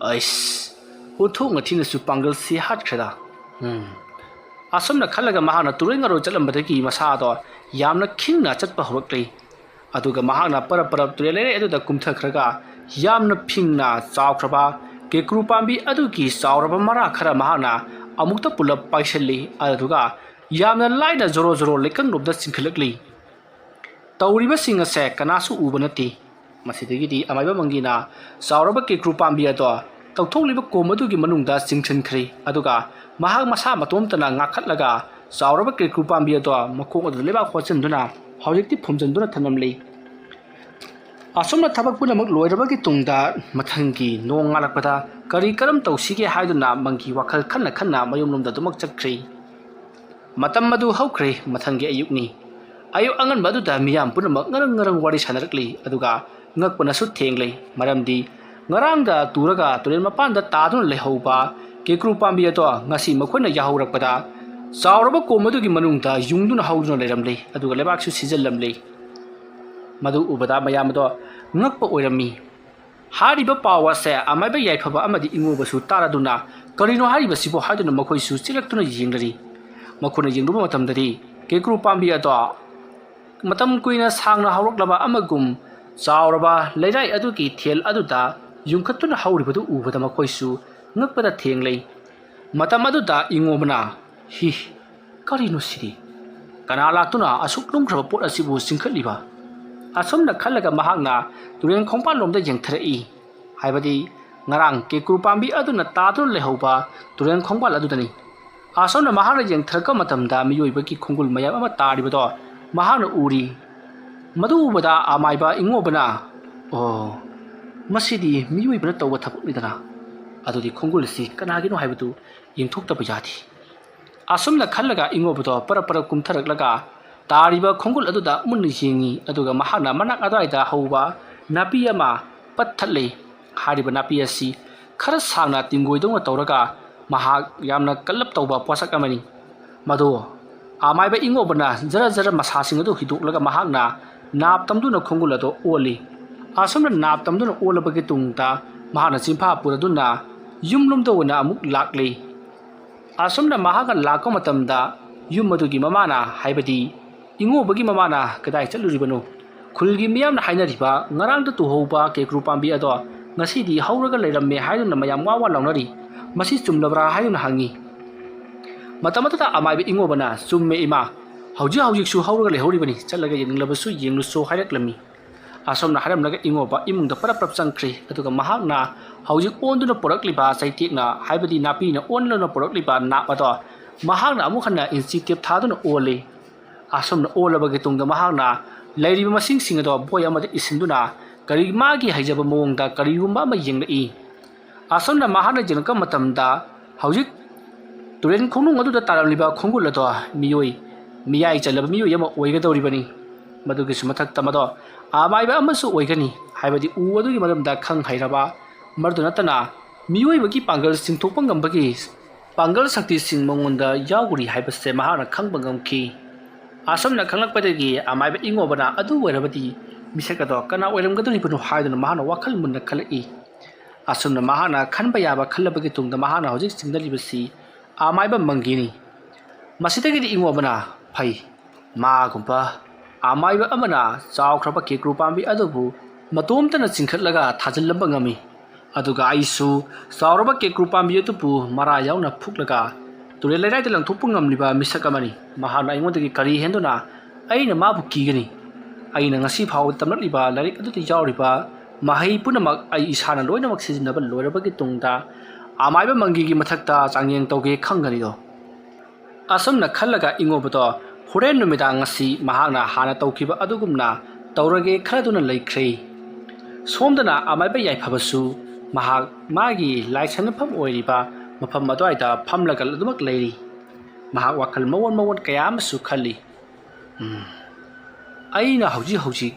"ꯑꯩꯁ, ꯑꯣꯟꯊꯣꯛꯅ ꯊꯤꯅꯁꯨ ꯄꯥꯡꯒꯜꯁꯤ ꯍꯥꯠꯈ꯭ꯔꯦꯗ꯫ ꯎꯝ꯫" ꯑꯁꯨꯝꯅ ꯈꯜꯂꯒ ꯃꯍꯥꯛꯅ ꯇꯨꯔꯣꯏ ꯉꯥꯔꯣꯏ ꯆꯠꯂꯝꯕꯗꯒꯤ ꯃꯁꯥ ꯑꯗꯣ ꯌꯥꯝꯅ ꯈꯤꯡꯅ ꯆꯠꯄ ꯍꯧꯔꯛꯂꯤ꯫ ꯑꯗꯨꯒ ꯃꯍꯥꯛꯅ ꯄꯔꯞ ꯄꯔꯞ ꯇꯨꯔꯦꯜ ꯂꯩꯔꯩ ꯑꯗꯨꯗ ꯀꯨꯝꯊꯈ꯭ꯔꯒ ꯌꯥꯝꯅ ꯐꯤꯡꯅ ꯆꯥꯎꯈ꯭ꯔꯕ ꯀꯦꯀ꯭ꯔꯨ ꯄꯥꯝꯕꯤ ꯑꯗꯨꯒꯤ ꯆꯥꯎꯔꯕ ꯃꯔꯥ ꯈꯔ ꯃꯍꯥꯛꯅ ꯑꯃꯨꯛꯇ ꯄꯨꯂꯞ ꯄꯥꯏꯁꯤꯜꯂꯤ꯫ ꯑꯗꯨꯗꯨꯒ ꯌꯥꯝꯅ ꯂꯥꯏꯅ ꯖꯣꯔꯣ ꯖꯣꯔꯣ ꯂꯩꯀꯪꯂꯣꯝꯗ ꯆꯤꯡꯈꯠꯂꯛꯂꯤ꯫ ꯇꯧꯔꯤꯕꯁꯤꯡ ꯑꯁꯦ ꯀꯅꯥꯁꯨ ꯎꯕ ꯅꯠꯇꯦ꯫ ꯃꯁꯤꯗꯒꯤꯗꯤ ꯑꯃꯥꯏꯕ ꯃꯪꯒꯤꯅ ꯆꯥꯎꯔꯕ ꯀꯦꯀ꯭ꯔꯨ ꯄꯥꯝꯕꯤ ꯑꯗꯣ ꯇꯧꯊꯣꯛꯂꯤꯕ ꯀꯣꯝ ꯑꯗꯨꯒꯤ ꯃꯅꯨꯡꯗ ꯆꯤꯡꯁꯤꯟꯈ꯭ꯔꯦ꯫ ꯑꯗꯨꯒ ꯃꯍꯥꯛ ꯃꯁꯥ ꯃꯇꯣꯝꯇꯅ ꯉꯥꯈꯠꯂꯒ ꯆꯥꯎꯔꯕ ꯀꯦꯀ꯭ꯔꯨ ꯄꯥꯝꯕꯤ ꯑꯗꯣ ꯃꯈꯣꯡ ꯑꯗꯨꯗ ꯂꯩꯕꯥꯛ ꯍꯣꯠꯆꯤꯟꯗꯨꯅ ꯍꯧꯖꯤꯛꯇꯤ ꯐꯨꯝꯖꯤꯟꯗꯨꯅ ꯊꯝꯂꯝꯂꯤ꯫ ꯑꯁꯨꯝꯅ ꯊꯕꯛ ꯄꯨꯝꯅꯃꯛ ꯂꯣꯏꯔꯕꯒꯤ ꯇꯨꯡꯗ ꯃꯊꯪꯒꯤ ꯅꯣꯡ ꯉꯥꯜꯂꯛꯄꯗ ꯀꯔꯤ ꯀꯔꯝ ꯇꯧꯁꯤꯒꯦ ꯍꯥꯏꯗꯨꯅ ꯃꯪꯒꯤ ꯋꯥꯈꯜ ꯈꯟꯅ ꯈꯟꯅ ꯃꯌꯨꯝꯂꯣꯝꯗ ꯑꯗꯨꯃꯛ ꯆꯠꯈ꯭ꯔꯦ꯫ ꯃꯇꯝ ꯑꯗꯨ ꯍꯧꯈ꯭ꯔꯦ꯫ ꯃꯊꯪꯒꯤ ꯑꯌꯨꯛꯅꯤ꯫ ꯑꯌꯨꯛ ꯑꯉꯟꯕ ꯑꯗꯨꯗ ꯃꯤꯌꯥꯝ ꯄꯨꯝꯅꯃꯛ ꯉꯔꯪ ꯉꯔꯪ ꯋꯥꯔꯤ ꯁꯥꯟꯅꯔꯛꯂꯤ, ꯑꯗꯨꯒ ꯉꯛꯄꯅꯁꯨ ꯊꯦꯡꯂꯦ꯫ ꯃꯔꯝꯗꯤ ꯉꯔꯥꯡꯗ ꯇꯨꯔꯒ ꯇꯨꯔꯦꯜ ꯃꯄꯥꯟꯗ ꯇꯥꯗꯨꯅ ꯂꯩꯍꯧꯕ ꯀꯦꯀ꯭ꯔꯨ ꯄꯥꯝꯕꯤ ꯑꯗꯣ ꯉꯁꯤ ꯃꯈꯣꯏꯅ ꯌꯥꯍꯧꯔꯛꯄꯗ ꯆꯥꯎꯔꯕ ꯀꯣꯝ ꯑꯗꯨꯒꯤ ꯃꯅꯨꯡꯗ ꯌꯨꯡꯗꯨꯅ ꯍꯧꯗꯨꯅ ꯂꯩꯔꯝꯂꯦ, ꯑꯗꯨꯒ ꯂꯩꯕꯥꯛꯁꯨ ꯁꯤꯖꯤꯜꯂꯝꯂꯦ꯫ ꯃꯗꯨ ꯎꯕꯗ ꯃꯌꯥꯝ ꯑꯗꯣ ꯉꯛꯄ ꯑꯣꯏꯔꯝꯃꯤ꯫ ꯍꯥꯏꯔꯤꯕ ꯄꯥꯎ ꯑꯁꯦ ꯑꯃꯥꯏꯕ ꯌꯥꯏꯐꯕ ꯑꯃꯗꯤ ꯏꯉꯣꯕꯁꯨ ꯇꯥꯔꯗꯨꯅ, "ꯀꯔꯤꯅꯣ ꯍꯥꯏꯔꯤꯕꯁꯤꯕꯨ?" ꯍꯥꯏꯗꯨꯅ ꯃꯈꯣꯏꯁꯨ ꯆꯤꯜꯂꯛꯇꯨꯅ ꯌꯦꯡꯅꯔꯤ꯫ ꯃꯈꯣꯏꯅ ꯌꯦꯡꯂꯨꯕ ꯃꯇꯝꯗꯗꯤ ꯀꯦꯀ꯭ꯔꯨ ꯄꯥꯝꯕꯤ ꯑꯗꯣ ꯃꯇꯝ ꯀꯨꯏꯅ ꯁꯥꯡꯅ ꯍꯧꯔꯛꯂꯕ ꯑꯃꯒꯨꯝ ꯆꯥꯎꯔꯕ ꯂꯩꯔꯥꯏ ꯑꯗꯨꯒꯤ ꯊꯦꯜ ꯑꯗꯨꯗ ꯌꯨꯡꯈꯠꯇꯨꯅ ꯍꯧꯔꯤꯕꯗꯨ ꯎꯕꯗ ꯃꯈꯣꯏꯁꯨ ꯉꯛꯄꯗ ꯊꯦꯡꯂꯩ꯫ ꯃꯇꯝ ꯑꯗꯨꯗ ꯏꯉꯣꯕꯅ, "ꯍꯤ, ꯀꯔꯤꯅꯣ ꯁꯤꯗꯤ? ꯀꯅꯥ ꯂꯥꯛꯇꯨꯅ ꯑꯁꯨꯛ ꯂꯨꯝꯈ꯭ꯔꯕ ꯄꯣꯠ ꯑꯁꯤꯕꯨ ꯆꯤꯡꯈꯠꯂꯤꯕ?" ꯑꯁꯨꯝꯅ ꯈꯜꯂꯒ ꯃꯍꯥꯛꯅ ꯇꯨꯔꯦꯜ ꯈꯣꯡꯕꯥꯜꯂꯣꯝꯗ ꯌꯦꯡꯊꯔꯛꯏ, ꯍꯥꯏꯕꯗꯤ ꯉꯔꯥꯡ ꯀꯦꯀ꯭ꯔꯨ ꯄꯥꯝꯕꯤ ꯑꯗꯨꯅ ꯇꯥꯗꯨꯅ ꯂꯩꯍꯧꯕ ꯇꯨꯔꯦꯜ ꯈꯣꯡꯕꯥꯜ ꯑꯗꯨꯗꯅꯤ꯫ ꯑꯁꯨꯝꯅ ꯃꯍꯥꯛꯅ ꯌꯦꯡꯊꯔꯛꯄ ꯃꯇꯝꯗ ꯃꯤꯑꯣꯏꯕꯒꯤ ꯈꯣꯡꯒꯨꯜ ꯃꯌꯥꯝ ꯑꯃ ꯇꯥꯔꯤꯕꯗꯣ ꯃꯍꯥꯛꯅ ꯎꯔꯤ꯫ ꯃꯗꯨ ꯎꯕꯗ ꯑꯃꯥꯏꯕ ꯏꯉꯣꯕꯅ, "ꯑꯣ, ꯃꯁꯤꯗꯤ ꯃꯤꯑꯣꯏꯕꯅ ꯇꯧꯕ ꯊꯕꯛꯅꯤꯗꯅ꯫ ꯑꯗꯨꯗꯤ ꯈꯣꯡꯒꯨꯜ ꯑꯁꯤ ꯀꯅꯥꯒꯤꯅꯣ ꯍꯥꯏꯕꯗꯨ ꯌꯦꯡꯊꯣꯛꯇꯕ ꯌꯥꯗꯦ"꯫ ꯑꯁꯨꯝꯅ ꯈꯜꯂꯒ ꯏꯉꯣꯕꯗꯣ ꯄꯔꯞ ꯄꯔꯞ ꯀꯨꯝꯊꯔꯛꯂꯒ ꯇꯥꯔꯤꯕ ꯈꯣꯡꯒꯨꯜ ꯑꯗꯨꯗ ꯃꯨꯟꯅ ꯌꯦꯡꯉꯤ, ꯑꯗꯨꯒ ꯃꯍꯥꯛꯅ ꯃꯅꯥꯛ ꯑꯗꯨꯋꯥꯏꯗ ꯍꯧꯕ ꯅꯥꯄꯤ ꯑꯃ ꯄꯠꯊꯠꯂꯦ꯫ ꯍꯥꯏꯔꯤꯕ ꯅꯥꯄꯤ ꯑꯁꯤ ꯈꯔ ꯁꯥꯡꯅ ꯇꯤꯡꯒꯣꯏꯗꯧꯅ ꯇꯧꯔꯒ ꯃꯍꯥꯛ ꯌꯥꯝꯅ ꯀꯜꯂꯞ ꯇꯧꯕ ꯄꯣꯠꯁꯛ ꯑꯃꯅꯤ꯫ ꯃꯗꯨ ꯑꯃꯥꯏꯕ ꯏꯉꯣꯕꯅ ꯖꯔ ꯖꯔ ꯃꯁꯥꯁꯤꯡ ꯑꯗꯨ ꯍꯤꯗꯣꯛꯂꯒ ꯃꯍꯥꯛꯅ ꯅꯥꯞ ꯇꯝꯗꯨꯅ ꯈꯣꯡꯒꯨꯜ ꯑꯗꯨ ꯑꯣꯜꯂꯤ꯫ ꯑꯁꯨꯝꯅ ꯅꯥꯞ ꯇꯝꯗꯨꯅ ꯑꯣꯜꯂꯕꯒꯤ ꯇꯨꯡꯗ ꯃꯍꯥꯛꯅ ꯆꯤꯟꯐꯥ ꯄꯨꯔꯗꯨꯅ ꯌꯨꯝꯂꯣꯝꯗ ꯑꯣꯏꯅ ꯑꯃꯨꯛ ꯂꯥꯛꯂꯤ꯫ ꯑꯁꯨꯝꯅ ꯃꯍꯥꯛꯅ ꯂꯥꯛꯄ ꯃꯇꯝꯗ ꯌꯨꯝ ꯑꯗꯨꯒꯤ ꯃꯃꯥꯅ, ꯍꯥꯏꯕꯗꯤ ꯏꯉꯣꯕꯒꯤ ꯃꯃꯥꯅ, "ꯀꯗꯥꯏ ꯆꯠꯂꯨꯔꯤꯕꯅꯣ? ꯈꯨꯜꯒꯤ ꯃꯤꯌꯥꯝꯅ ꯍꯥꯏꯅꯔꯤꯕ ꯉꯔꯥꯡꯗ ꯇꯨꯍꯧꯕ ꯀꯦꯀ꯭ꯔꯨ ꯄꯥꯝꯕꯤ ꯑꯗꯣ ꯉꯁꯤꯗꯤ ꯍꯧꯔꯒ ꯂꯩꯔꯝꯃꯦ" ꯍꯥꯏꯗꯨꯅ ꯃꯌꯥꯝ ꯋꯥ ꯋꯥ ꯂꯥꯎꯅꯔꯤ꯫ "ꯃꯁꯤ ꯆꯨꯝꯂꯕ꯭ꯔꯥ?" ꯍꯥꯏꯗꯨꯅ ꯍꯪꯉꯤ꯫ ꯃꯇꯝ ꯑꯗꯨꯗ ꯑꯃꯥꯏꯕ ꯏꯉꯣꯕꯅ, "ꯆꯨꯝꯃꯦ ꯏꯃꯥ, ꯍꯧꯖꯤꯛ ꯍꯧꯖꯤꯛꯁꯨ ꯍꯧꯔꯒ ꯂꯩꯍꯧꯔꯤꯕꯅꯤ, ꯆꯠꯂꯒ ꯌꯦꯡꯅꯤꯡꯂꯕꯁꯨ ꯌꯦꯡꯂꯨꯆꯣ" ꯍꯥꯏꯔꯛꯂꯝꯃꯤ꯫ ꯑꯁꯨꯝꯅ ꯍꯥꯏꯔꯝꯂꯒ ꯏꯉꯣꯕ ꯏꯃꯨꯡꯗ ꯄꯔꯞ ꯄꯔꯞ ꯆꯪꯈ꯭ꯔꯦ, ꯑꯗꯨꯒ ꯃꯍꯥꯛꯅ ꯍꯧꯖꯤꯛ ꯑꯣꯟꯗꯨꯅ ꯄꯨꯔꯛꯂꯤꯕ ꯆꯩꯇꯦꯛꯅ, ꯍꯥꯏꯕꯗꯤ ꯅꯥꯄꯤꯅ ꯑꯣꯟꯗꯨꯅ ꯄꯨꯔꯛꯂꯤꯕ ꯅꯥꯞ ꯑꯗꯣ ꯃꯍꯥꯛꯅ ꯑꯃꯨꯛ ꯍꯟꯅ ꯏꯟꯆꯤ ꯇꯦꯞ ꯊꯥꯗꯨꯅ ꯑꯣꯜꯂꯤ꯫ ꯑꯁꯨꯝꯅ ꯑꯣꯜꯂꯕꯒꯤ ꯇꯨꯡꯗ ꯃꯍꯥꯛꯅ ꯂꯩꯔꯤꯕ ꯃꯁꯤꯡꯁꯤꯡ ꯑꯗꯣ ꯕꯣꯏ ꯑꯃꯗ ꯏꯁꯤꯟꯗꯨꯅ ꯀꯔꯤ ꯃꯥꯒꯤ ꯍꯩꯖꯕ ꯃꯑꯣꯡꯗ ꯀꯔꯤꯒꯨꯝꯕ ꯑꯃ ꯌꯦꯡꯂꯛꯏ꯫ ꯑꯁꯨꯝꯅ ꯃꯍꯥꯛꯅ ꯌꯦꯡꯂꯛꯄ ꯃꯇꯝꯗ ꯍꯧꯖꯤꯛ ꯇꯨꯔꯦꯜ ꯈꯣꯡꯅꯨꯡ ꯑꯗꯨꯗ ꯇꯥꯔꯝꯂꯤꯕ ꯈꯣꯡꯒꯨꯜ ꯑꯗꯣ ꯃꯤꯑꯣꯏ, ꯃꯤꯌꯥꯏ ꯆꯜꯂꯕ ꯃꯤꯑꯣꯏ ꯑꯃ ꯑꯣꯏꯒꯗꯧꯔꯤꯕꯅꯤ꯫ ꯃꯗꯨꯒꯤꯁꯨ ꯃꯊꯛꯇ ꯃꯗꯣ ꯑꯃꯥꯏꯕ ꯑꯃꯁꯨ ꯑꯣꯏꯒꯅꯤ ꯍꯥꯏꯕꯗꯤ ꯎ ꯑꯗꯨꯒꯤ ꯃꯔꯝꯗ ꯈꯪ ꯍꯩꯔꯕ, ꯃꯗꯨ ꯅꯠꯇꯅ ꯃꯤꯑꯣꯏꯕꯒꯤ ꯄꯥꯡꯒꯜ ꯆꯤꯡꯊꯣꯛꯄ ꯉꯝꯕꯒꯤ ꯄꯥꯡꯒꯜ ꯁꯛꯇꯤꯁꯤꯡ ꯃꯉꯣꯟꯗ ꯌꯥꯎꯔꯤ ꯍꯥꯏꯕꯁꯦ ꯃꯍꯥꯛꯅ ꯈꯪꯕ ꯉꯝꯈꯤ꯫ ꯑꯁꯨꯝꯅ ꯈꯪꯂꯛꯄꯗꯒꯤ ꯑꯃꯥꯏꯕ ꯏꯉꯣꯕꯅ ꯑꯗꯨ ꯑꯣꯏꯔꯕꯗꯤ ꯃꯤꯁꯛ ꯑꯗꯣ ꯀꯅꯥ ꯑꯣꯏꯔꯝꯒꯗꯧꯔꯤꯕꯅꯣ ꯍꯥꯏꯗꯨꯅ ꯃꯍꯥꯛꯅ ꯋꯥꯈꯜ ꯃꯨꯟꯅ ꯈꯜꯂꯛꯏ꯫ ꯑꯁꯨꯝꯅ ꯃꯍꯥꯛꯅ ꯈꯟꯕ ꯌꯥꯕ ꯈꯜꯂꯕꯒꯤ ꯇꯨꯡꯗ ꯃꯍꯥꯛꯅ ꯍꯧꯖꯤꯛ ꯆꯤꯡꯅꯔꯤꯕꯁꯤ ꯑꯃꯥꯏꯕ ꯃꯪꯒꯤꯅꯤ꯫ ꯃꯁꯤꯗꯒꯤꯗꯤ ꯏꯉꯣꯕꯅ ꯐꯩ, ꯃꯥꯒꯨꯝꯕ ꯑꯃꯥꯏꯕ ꯑꯃꯅ ꯆꯥꯎꯈ꯭ꯔꯕ ꯀꯦꯀ꯭ꯔꯨ ꯄꯥꯝꯕꯤ ꯑꯗꯨꯕꯨ ꯃꯇꯣꯝꯇꯅ ꯆꯤꯡꯈꯠꯂꯒ ꯊꯥꯖꯤꯜꯂꯝꯕ ꯉꯝꯃꯤ꯫ ꯑꯗꯨꯒ ꯑꯩꯁꯨ ꯆꯥꯎꯔꯕ ꯀꯦꯀ꯭ꯔꯨ ꯄꯥꯝꯕꯤ ꯑꯗꯨꯕꯨ ꯃꯔꯥ ꯌꯥꯎꯅ ꯐꯨꯛꯂꯒ ꯇꯨꯔꯦꯜ ꯂꯩꯔꯥꯏꯗ ꯂꯪꯊꯣꯛꯄ ꯉꯝꯂꯤꯕ ꯃꯤꯁꯛ ꯑꯃꯅꯤ꯫ ꯃꯍꯥꯛꯅ ꯑꯩꯉꯣꯟꯗꯒꯤ ꯀꯔꯤ ꯍꯦꯟꯗꯨꯅ ꯑꯩꯅ ꯃꯥꯕꯨ ꯀꯤꯒꯅꯤ? ꯑꯩꯅ ꯉꯁꯤ ꯐꯥꯎꯕ ꯇꯝꯂꯛꯂꯤꯕ ꯂꯥꯏꯔꯤꯛ ꯑꯗꯨꯗ ꯌꯥꯎꯔꯤꯕ ꯃꯍꯩ ꯄꯨꯝꯅꯃꯛ ꯑꯩ ꯏꯁꯥꯅ ꯂꯣꯏꯅꯃꯛ ꯁꯤꯖꯤꯟꯅꯕ ꯂꯣꯏꯔꯕꯒꯤ ꯇꯨꯡꯗ ꯑꯃꯥꯏꯕ ꯃꯪꯒꯤꯒꯤ ꯃꯊꯛꯇ ꯆꯥꯡꯌꯦꯡ ꯇꯧꯒꯦ ꯈꯪꯒꯅꯤꯗꯣ꯫ ꯑꯁꯨꯝꯅ ꯈꯜꯂꯒ ꯏꯉꯣꯕꯗꯣ ꯍꯣꯔꯦꯟ ꯅꯨꯃꯤꯗꯥꯡ ꯉꯁꯤ ꯃꯍꯥꯛꯅ ꯍꯥꯟꯅ ꯇꯧꯈꯤꯕ ꯑꯗꯨꯒꯨꯝꯅ ꯇꯧꯔꯒꯦ ꯈꯜꯂꯗꯨꯅ ꯂꯩꯈ꯭ꯔꯦ꯫ ꯁꯣꯝꯗꯅ ꯑꯃꯥꯏꯕ ꯌꯥꯏꯐꯕꯁꯨ ꯃꯍꯥꯛ ꯃꯥꯒꯤ ꯂꯥꯏ ꯁꯥꯟꯅꯐꯝ ꯑꯣꯏꯔꯤꯕ ꯃꯐꯝ ꯑꯗꯨꯋꯥꯏꯗ ꯐꯝꯂꯒ ꯑꯗꯨꯃꯛ ꯂꯩꯔꯤ꯫ ꯃꯍꯥꯛ ꯋꯥꯈꯜ ꯃꯑꯣꯟ ꯃꯑꯣꯟ ꯀꯌꯥ ꯑꯃꯁꯨ ꯈꯜꯂꯤ꯫ "ꯎꯝ, ꯑꯩꯅ ꯍꯧꯖꯤꯛ ꯍꯧꯖꯤꯛ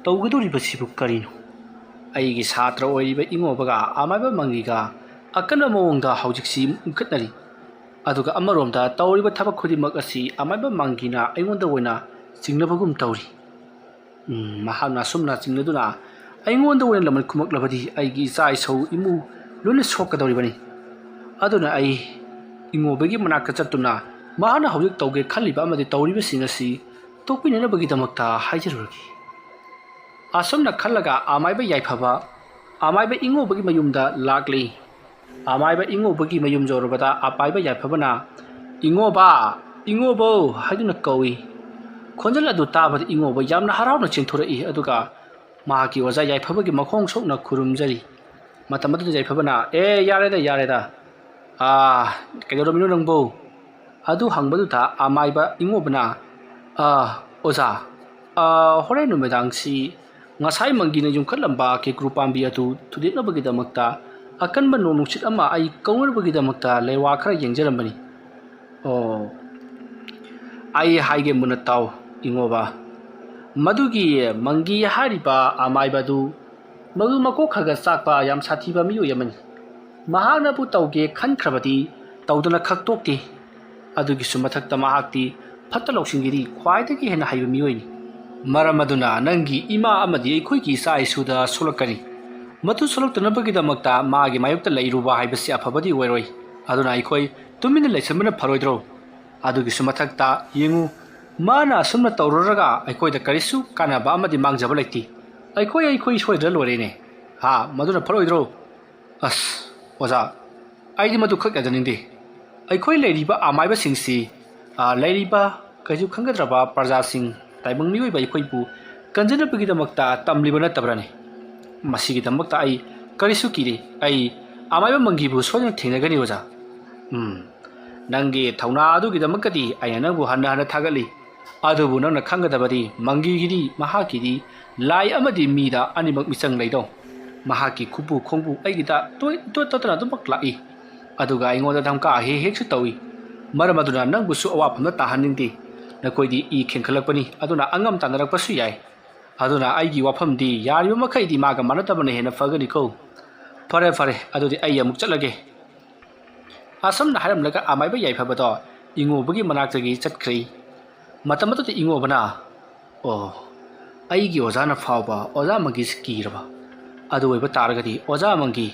ꯇꯧꯒꯗꯧꯔꯤꯕꯁꯤꯕꯨ ꯀꯔꯤꯅꯣ? ꯑꯩꯒꯤ ꯁꯥꯇ꯭ꯔ ꯑꯣꯏꯔꯤꯕ ꯏꯉꯣꯕꯒ ꯑꯃꯥꯏꯕ ꯃꯪꯒꯤꯒ ꯑꯀꯟꯕ ꯃꯑꯣꯡꯗ ꯍꯧꯖꯤꯛꯁꯤ ꯎꯪꯈꯠꯅꯔꯤ꯫ ꯑꯗꯨꯒ ꯑꯃꯔꯣꯝꯗ ꯇꯧꯔꯤꯕ ꯊꯕꯛ ꯈꯨꯗꯤꯡꯃꯛ ꯑꯁꯤ ꯑꯃꯥꯏꯕ ꯃꯪꯒꯤꯅ ꯑꯩꯉꯣꯟꯗ ꯑꯣꯏꯅ ꯆꯤꯡꯅꯕꯒꯨꯝ ꯇꯧꯔꯤ꯫ ꯎꯝ, ꯃꯍꯥꯛꯅ ꯑꯁꯨꯝꯅ ꯆꯤꯡꯅꯗꯨꯅ ꯑꯩꯉꯣꯟꯗ ꯑꯣꯏꯅ ꯂꯃꯟ ꯈꯨꯝꯃꯛꯂꯕꯗꯤ ꯑꯩꯒꯤ ꯏꯆꯥ ꯏꯁꯧ ꯏꯃꯨ ꯂꯣꯏꯅ ꯁꯣꯛꯀꯗꯧꯔꯤꯕꯅꯤ꯫ ꯑꯗꯨꯅ ꯑꯩ ꯏꯉꯣꯕꯒꯤ ꯃꯅꯥꯛꯇ ꯆꯠꯇꯨꯅ ꯃꯍꯥꯛꯅ ꯍꯧꯖꯤꯛ ꯇꯧꯒꯦ ꯈꯜꯂꯤꯕ ꯑꯃꯗꯤ ꯇꯧꯔꯤꯕꯁꯤꯡ ꯑꯁꯤ ꯇꯣꯛꯄꯤꯅꯅꯕꯒꯤꯗꯃꯛꯇ ꯍꯥꯏꯖꯔꯨꯔꯒꯦ"꯫ ꯑꯁꯨꯝꯅ ꯈꯜꯂꯒ ꯑꯃꯥꯏꯕ ꯌꯥꯏꯐꯕ ꯑꯃꯥꯏꯕ ꯏꯉꯣꯕꯒꯤ ꯃꯌꯨꯝꯗ ꯂꯥꯛꯂꯤ꯫ ꯑꯃꯥꯏꯕ ꯏꯉꯣꯕꯒꯤ ꯃꯌꯨꯝ ꯌꯧꯔꯕꯗ ꯑꯃꯥꯏꯕ ꯌꯥꯏꯐꯕꯅ "ꯏꯉꯣꯕ, ꯏꯉꯣꯕꯧ" ꯍꯥꯏꯗꯨꯅ ꯀꯧꯏ꯫ ꯈꯣꯟꯖꯦꯜ ꯑꯗꯨ ꯇꯥꯕꯗ ꯏꯉꯣꯕ ꯌꯥꯝꯅ ꯍꯔꯥꯎꯅ ꯆꯦꯟꯊꯣꯔꯛꯏ, ꯑꯗꯨꯒ ꯃꯍꯥꯛꯀꯤ ꯑꯣꯖꯥ ꯌꯥꯏꯐꯕꯒꯤ ꯃꯈꯣꯡ ꯁꯣꯛꯅ ꯈꯨꯔꯨꯝꯖꯔꯤ꯫ ꯃꯇꯝ ꯑꯗꯨꯗ ꯌꯥꯏꯐꯕꯅ, "ꯑꯦ, ꯌꯥꯔꯦꯗ, ꯌꯥꯔꯦꯗ꯫ ꯑꯥ, ꯀꯩꯗꯧꯔꯝꯃꯤꯅꯣ ꯅꯪꯕꯨ?" ꯑꯗꯨ ꯍꯪꯕꯗꯨꯗ ꯑꯃꯥꯏꯕ ꯏꯉꯣꯕꯅ, "ꯑꯥ, ꯑꯣꯖꯥ, ꯑꯥ, ꯍꯣꯔꯦꯟ ꯅꯨꯃꯤꯗꯥꯡꯁꯤ ꯉꯁꯥꯏ ꯃꯪꯒꯤꯅ ꯌꯨꯝꯈꯠꯂꯝꯕ ꯀꯦꯀ꯭ꯔꯨ ꯄꯥꯝꯕꯤ ꯑꯗꯨ ꯊꯨꯗꯦꯛꯅꯕꯒꯤꯗꯃꯛꯇ ꯑꯀꯟꯕ ꯅꯣꯡ ꯅꯨꯡꯁꯤꯠ ꯑꯃ ꯑꯩ ꯀꯧꯅꯅꯕꯒꯤꯗꯃꯛꯇ ꯂꯩꯋꯥ ꯈꯔ ꯌꯦꯡꯖꯔꯝꯕꯅꯤ꯫ ꯑꯣ, ꯑꯩ ꯍꯥꯏꯒꯦ ꯃꯨꯟꯅ ꯇꯥꯎ, ꯏꯉꯣꯕ꯫ ꯃꯗꯨꯒꯤ ꯃꯪꯒꯤ ꯍꯥꯏꯔꯤꯕ ꯑꯃꯥꯏꯕꯗꯨ ꯃꯗꯨ ꯃꯀꯣꯛ ꯈꯔ ꯈꯔ ꯆꯥꯛꯄ ꯌꯥꯝ ꯁꯥꯊꯤꯕ ꯃꯤꯑꯣꯏ ꯑꯃꯅꯤ꯫ ꯃꯍꯥꯛꯅꯕꯨ ꯇꯧꯒꯦ ꯈꯟꯈ꯭ꯔꯕꯗꯤ ꯇꯧꯗꯅ ꯈꯛ ꯇꯣꯛꯇꯦ꯫ ꯑꯗꯨꯒꯤꯁꯨ ꯃꯊꯛꯇ ꯃꯍꯥꯛꯇꯤ ꯐꯠꯇ ꯂꯧꯁꯤꯡꯒꯤꯗꯤ ꯈ꯭ꯋꯥꯏꯗꯒꯤ ꯍꯦꯟꯅ ꯍꯩꯕ ꯃꯤꯑꯣꯏꯅꯤ꯫ ꯃꯔꯝ ꯑꯗꯨꯅ ꯅꯪꯒꯤ ꯏꯃꯥ ꯑꯃꯗꯤ ꯑꯩꯈꯣꯏꯒꯤ ꯏꯆꯥ ꯏꯁꯨꯗ ꯁꯣꯛꯂꯛꯀꯅꯤ꯫ ꯃꯗꯨ ꯁꯣꯛꯂꯛꯇꯅꯕꯒꯤꯗꯃꯛꯇ ꯃꯥꯒꯤ ꯃꯥꯌꯣꯛꯇ ꯂꯩꯔꯨꯕ ꯍꯥꯏꯕꯁꯤ ꯑꯐꯕꯗꯤ ꯑꯣꯏꯔꯣꯏ꯫ ꯑꯗꯨꯅ ꯑꯩꯈꯣꯏ ꯇꯨꯃꯤꯟꯅ ꯂꯩꯁꯟꯕꯅ ꯐꯔꯣꯏꯗ꯭ꯔꯣ? ꯑꯗꯨꯒꯤꯁꯨ ꯃꯊꯛꯇ ꯌꯦꯡꯉꯨ, ꯃꯥꯅ ꯑꯁꯨꯝꯅ ꯇꯧꯔꯨꯔꯒ ꯑꯩꯈꯣꯏꯗ ꯀꯔꯤꯁꯨ ꯀꯥꯟꯅꯕ ꯑꯃꯗꯤ ꯃꯥꯡꯖꯕ ꯂꯩꯇꯦ꯫ ꯑꯩꯈꯣꯏ, ꯑꯩꯈꯣꯏ ꯁꯣꯏꯗ꯭ꯔ ꯂꯣꯏꯔꯦꯅꯦ꯫ ꯍꯥ, ꯃꯗꯨꯅ ꯐꯔꯣꯏꯗ꯭ꯔꯣ? ꯑꯁ, ꯑꯣꯖꯥ, ꯑꯩꯗꯤ ꯃꯗꯨ ꯈꯛ ꯌꯥꯖꯅꯤꯡꯗꯦ꯫ ꯑꯩꯈꯣꯏ ꯂꯩꯔꯤꯕ ꯑꯃꯥꯏꯕꯁꯤꯡꯁꯤ, ꯑ, ꯂꯩꯔꯤꯕ ꯀꯩꯁꯨ ꯈꯪꯒꯗ꯭ꯔꯕ ꯄ꯭ꯔꯖꯥꯁꯤꯡ, ꯇꯥꯏꯕꯪ ꯃꯤꯑꯣꯏꯕ ꯑꯩꯈꯣꯏꯕꯨ ꯀꯟꯖꯅꯕꯒꯤꯗꯃꯛꯇ ꯇꯝꯂꯤꯕ ꯅꯠꯇꯕ꯭ꯔꯅꯦ? ꯃꯁꯤꯒꯤꯗꯃꯛꯇ ꯑꯩ ꯀꯔꯤꯁꯨ ꯀꯤꯗꯦ꯫ ꯑꯩ ꯑꯃꯥꯏꯕ ꯃꯪꯒꯤꯕꯨ ꯁꯣꯏꯗꯅ ꯊꯦꯡꯅꯒꯅꯤ, ꯑꯣꯖꯥ꯫ ꯎꯝ, ꯅꯪꯒꯤ ꯊꯧꯅꯥ ꯑꯗꯨꯒꯤꯗꯃꯛꯇꯗꯤ ꯑꯩꯅ ꯅꯪꯕꯨ ꯍꯟꯅ ꯍꯟꯅ ꯊꯥꯒꯠꯂꯤ꯫ ꯑꯗꯨꯕꯨ ꯅꯪꯅ ꯈꯪꯒꯗꯕꯗꯤ, ꯃꯪꯒꯤꯒꯤꯗꯤ, ꯃꯍꯥꯛꯀꯤꯗꯤ ꯂꯥꯏ ꯑꯃꯗꯤ ꯃꯤꯗ ꯑꯅꯤꯃꯛ ꯃꯤꯆꯪ ꯂꯩꯗꯧ꯫ ꯃꯍꯥꯛꯀꯤ ꯈꯨꯄꯨ ꯈꯣꯡꯕꯨ ꯑꯩꯒꯤꯗ ꯇꯣꯏ-, ꯏꯇꯣꯠ ꯇꯣꯠꯇꯅ ꯑꯗꯨꯃꯛ ꯂꯥꯛꯏ꯫ ꯑꯗꯨꯒ ꯑꯩꯉꯣꯟꯗ ꯙꯝꯀꯥ ꯍꯦꯛ ꯍꯦꯛꯁꯨ ꯇꯧꯏ꯫ ꯃꯔꯝ ꯑꯗꯨꯅ ꯅꯪꯕꯨꯁꯨ ꯑꯋꯥꯐꯝꯗ ꯇꯥꯍꯟꯅꯤꯡꯗꯦ꯫ ꯅꯈꯣꯏꯗꯤ ꯏ ꯈꯦꯡꯒꯠꯂꯛꯄꯅꯤ, ꯑꯗꯨꯅ ꯑꯉꯝ ꯇꯥꯟꯅꯔꯛꯄꯁꯨ ꯌꯥꯏ꯫ ꯑꯗꯨꯅ ꯑꯩꯒꯤ ꯋꯥꯐꯝꯗꯤ ꯌꯥꯔꯤꯕ ꯃꯈꯩꯗꯤ ꯃꯥꯒ ꯃꯥꯟꯅꯗꯕꯅ ꯍꯦꯟꯅ ꯐꯒꯅꯤꯀꯣ꯫ ꯐꯔꯦ, ꯐꯔꯦ, ꯑꯗꯨꯗꯤ ꯑꯩ ꯑꯃꯨꯛ ꯆꯠꯂꯒꯦ꯫ ꯑꯁꯨꯝꯅ ꯍꯥꯏꯔꯝꯂꯒ ꯑꯃꯥꯏꯕ ꯌꯥꯏꯐꯕꯗꯣ ꯏꯉꯣꯕꯒꯤ ꯃꯅꯥꯛꯇꯒꯤ ꯆꯠꯈ꯭ꯔꯦ꯫ ꯃꯇꯝ ꯑꯗꯨꯗ ꯏꯉꯣꯕꯅ, "ꯑꯣ, ꯑꯩꯒꯤ ꯑꯣꯖꯥꯅ ꯐꯥꯎꯕ ꯑꯣꯖꯥ ꯃꯪꯒꯤꯁꯤ ꯀꯤꯔꯕ? ꯑꯗꯨ ꯑꯣꯏꯕ ꯇꯥꯔꯒꯗꯤ ꯑꯣꯖꯥ ꯃꯪꯒꯤ,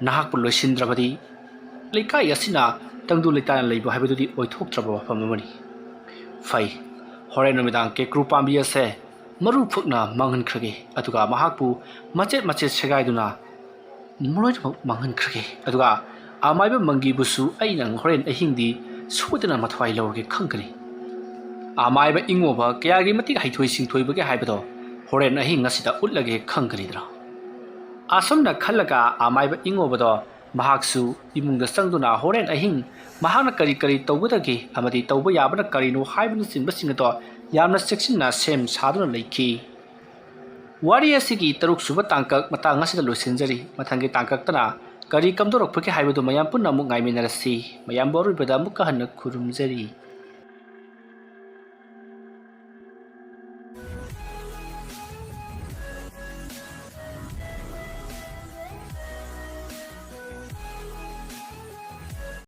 ꯅꯍꯥꯛꯄꯨ ꯂꯣꯏꯁꯤꯟꯗ꯭ꯔꯕꯗꯤ ꯂꯩꯀꯥꯏ ꯑꯁꯤꯅ ꯇꯪꯗꯨ ꯂꯩꯇꯥꯅ ꯂꯩꯕ ꯍꯥꯏꯕꯗꯨꯗꯤ ꯑꯣꯏꯊꯣꯛꯇ꯭ꯔꯕ ꯋꯥꯐꯝ ꯑꯃꯅꯤ꯫ ꯐꯩ, ꯍꯣꯔꯦꯟ ꯅꯨꯃꯤꯗꯥꯡ ꯀꯦꯀ꯭ꯔꯨ ꯄꯥꯝꯕꯤ ꯑꯁꯦ ꯃꯔꯨ ꯐꯨꯛꯅ ꯃꯥꯡꯍꯟꯈ꯭ꯔꯒꯦ, ꯑꯗꯨꯒ ꯃꯍꯥꯛꯄꯨ ꯃꯆꯦꯠ ꯃꯆꯦꯠ ꯁꯦꯒꯥꯏꯗꯨꯅ ꯂꯣꯏꯅꯃꯛ ꯃꯥꯡꯍꯟꯈ꯭ꯔꯒꯦ꯫ ꯑꯗꯨꯒ ꯑꯃꯥꯏꯕ ꯃꯪꯒꯤꯕꯨꯁꯨ ꯑꯩꯅ ꯍꯣꯔꯦꯟ ꯑꯍꯤꯡꯗꯤ ꯁꯣꯏꯗꯅ ꯃꯊ꯭ꯋꯥꯏ ꯂꯧꯔꯒꯦ ꯈꯪꯒꯅꯤ꯫ ꯑꯃꯥꯏꯕ ꯏꯉꯣꯕ ꯀꯌꯥꯒꯤ ꯃꯇꯤꯛ ꯍꯩꯊꯣꯏ ꯁꯤꯡꯊꯣꯏꯕꯒꯦ ꯍꯥꯏꯕꯗꯣ ꯍꯣꯔꯦꯟ ꯑꯍꯤꯡ ꯑꯁꯤꯗ ꯎꯠꯂꯒꯦ ꯈꯪꯒꯅꯤꯗꯅ"꯫ ꯑꯁꯨꯝꯅ ꯈꯜꯂꯒ ꯑꯃꯥꯏꯕ ꯏꯉꯣꯕꯗꯣ ꯃꯍꯥꯛꯁꯨ ꯏꯃꯨꯡꯗ ꯆꯪꯗꯨꯅ ꯍꯣꯔꯦꯟ ꯑꯍꯤꯡ ꯃꯍꯥꯛꯅ ꯀꯔꯤ ꯀꯔꯤ ꯇꯧꯒꯗꯒꯦ ꯑꯃꯗꯤ ꯇꯧꯕ ꯌꯥꯕꯅ ꯀꯔꯤꯅꯣ ꯍꯥꯏꯕꯅꯆꯤꯡꯕꯁꯤꯡ ꯑꯗꯣ ꯌꯥꯝꯅ ꯆꯦꯛꯁꯤꯟꯅ ꯁꯦꯝ ꯁꯥꯗꯨꯅ ꯂꯩꯈꯤ꯫ ꯋꯥꯔꯤ ꯑꯁꯤꯒꯤ ꯇꯔꯨꯛ ꯁꯨꯕ ꯇꯥꯡꯀꯛ ꯃꯇꯥꯡ ꯑꯁꯤꯗ ꯂꯣꯏꯁꯤꯟꯖꯔꯤ꯫ ꯃꯊꯪꯒꯤ ꯇꯥꯡꯀꯛꯇꯅ ꯀꯔꯤ ꯀꯝꯗꯧꯔꯛꯄꯒꯦ ꯍꯥꯏꯕꯗꯨ ꯃꯌꯥꯝ ꯄꯨꯟꯅ ꯑꯃꯨꯛ ꯉꯥꯏꯃꯤꯟꯅꯔꯁꯤ꯫ ꯃꯌꯥꯝꯕꯨ ꯑꯔꯣꯏꯕꯗ ꯑꯃꯨꯛꯀ ꯍꯟꯅ ꯈꯨꯔꯨꯝꯖꯔꯤ꯫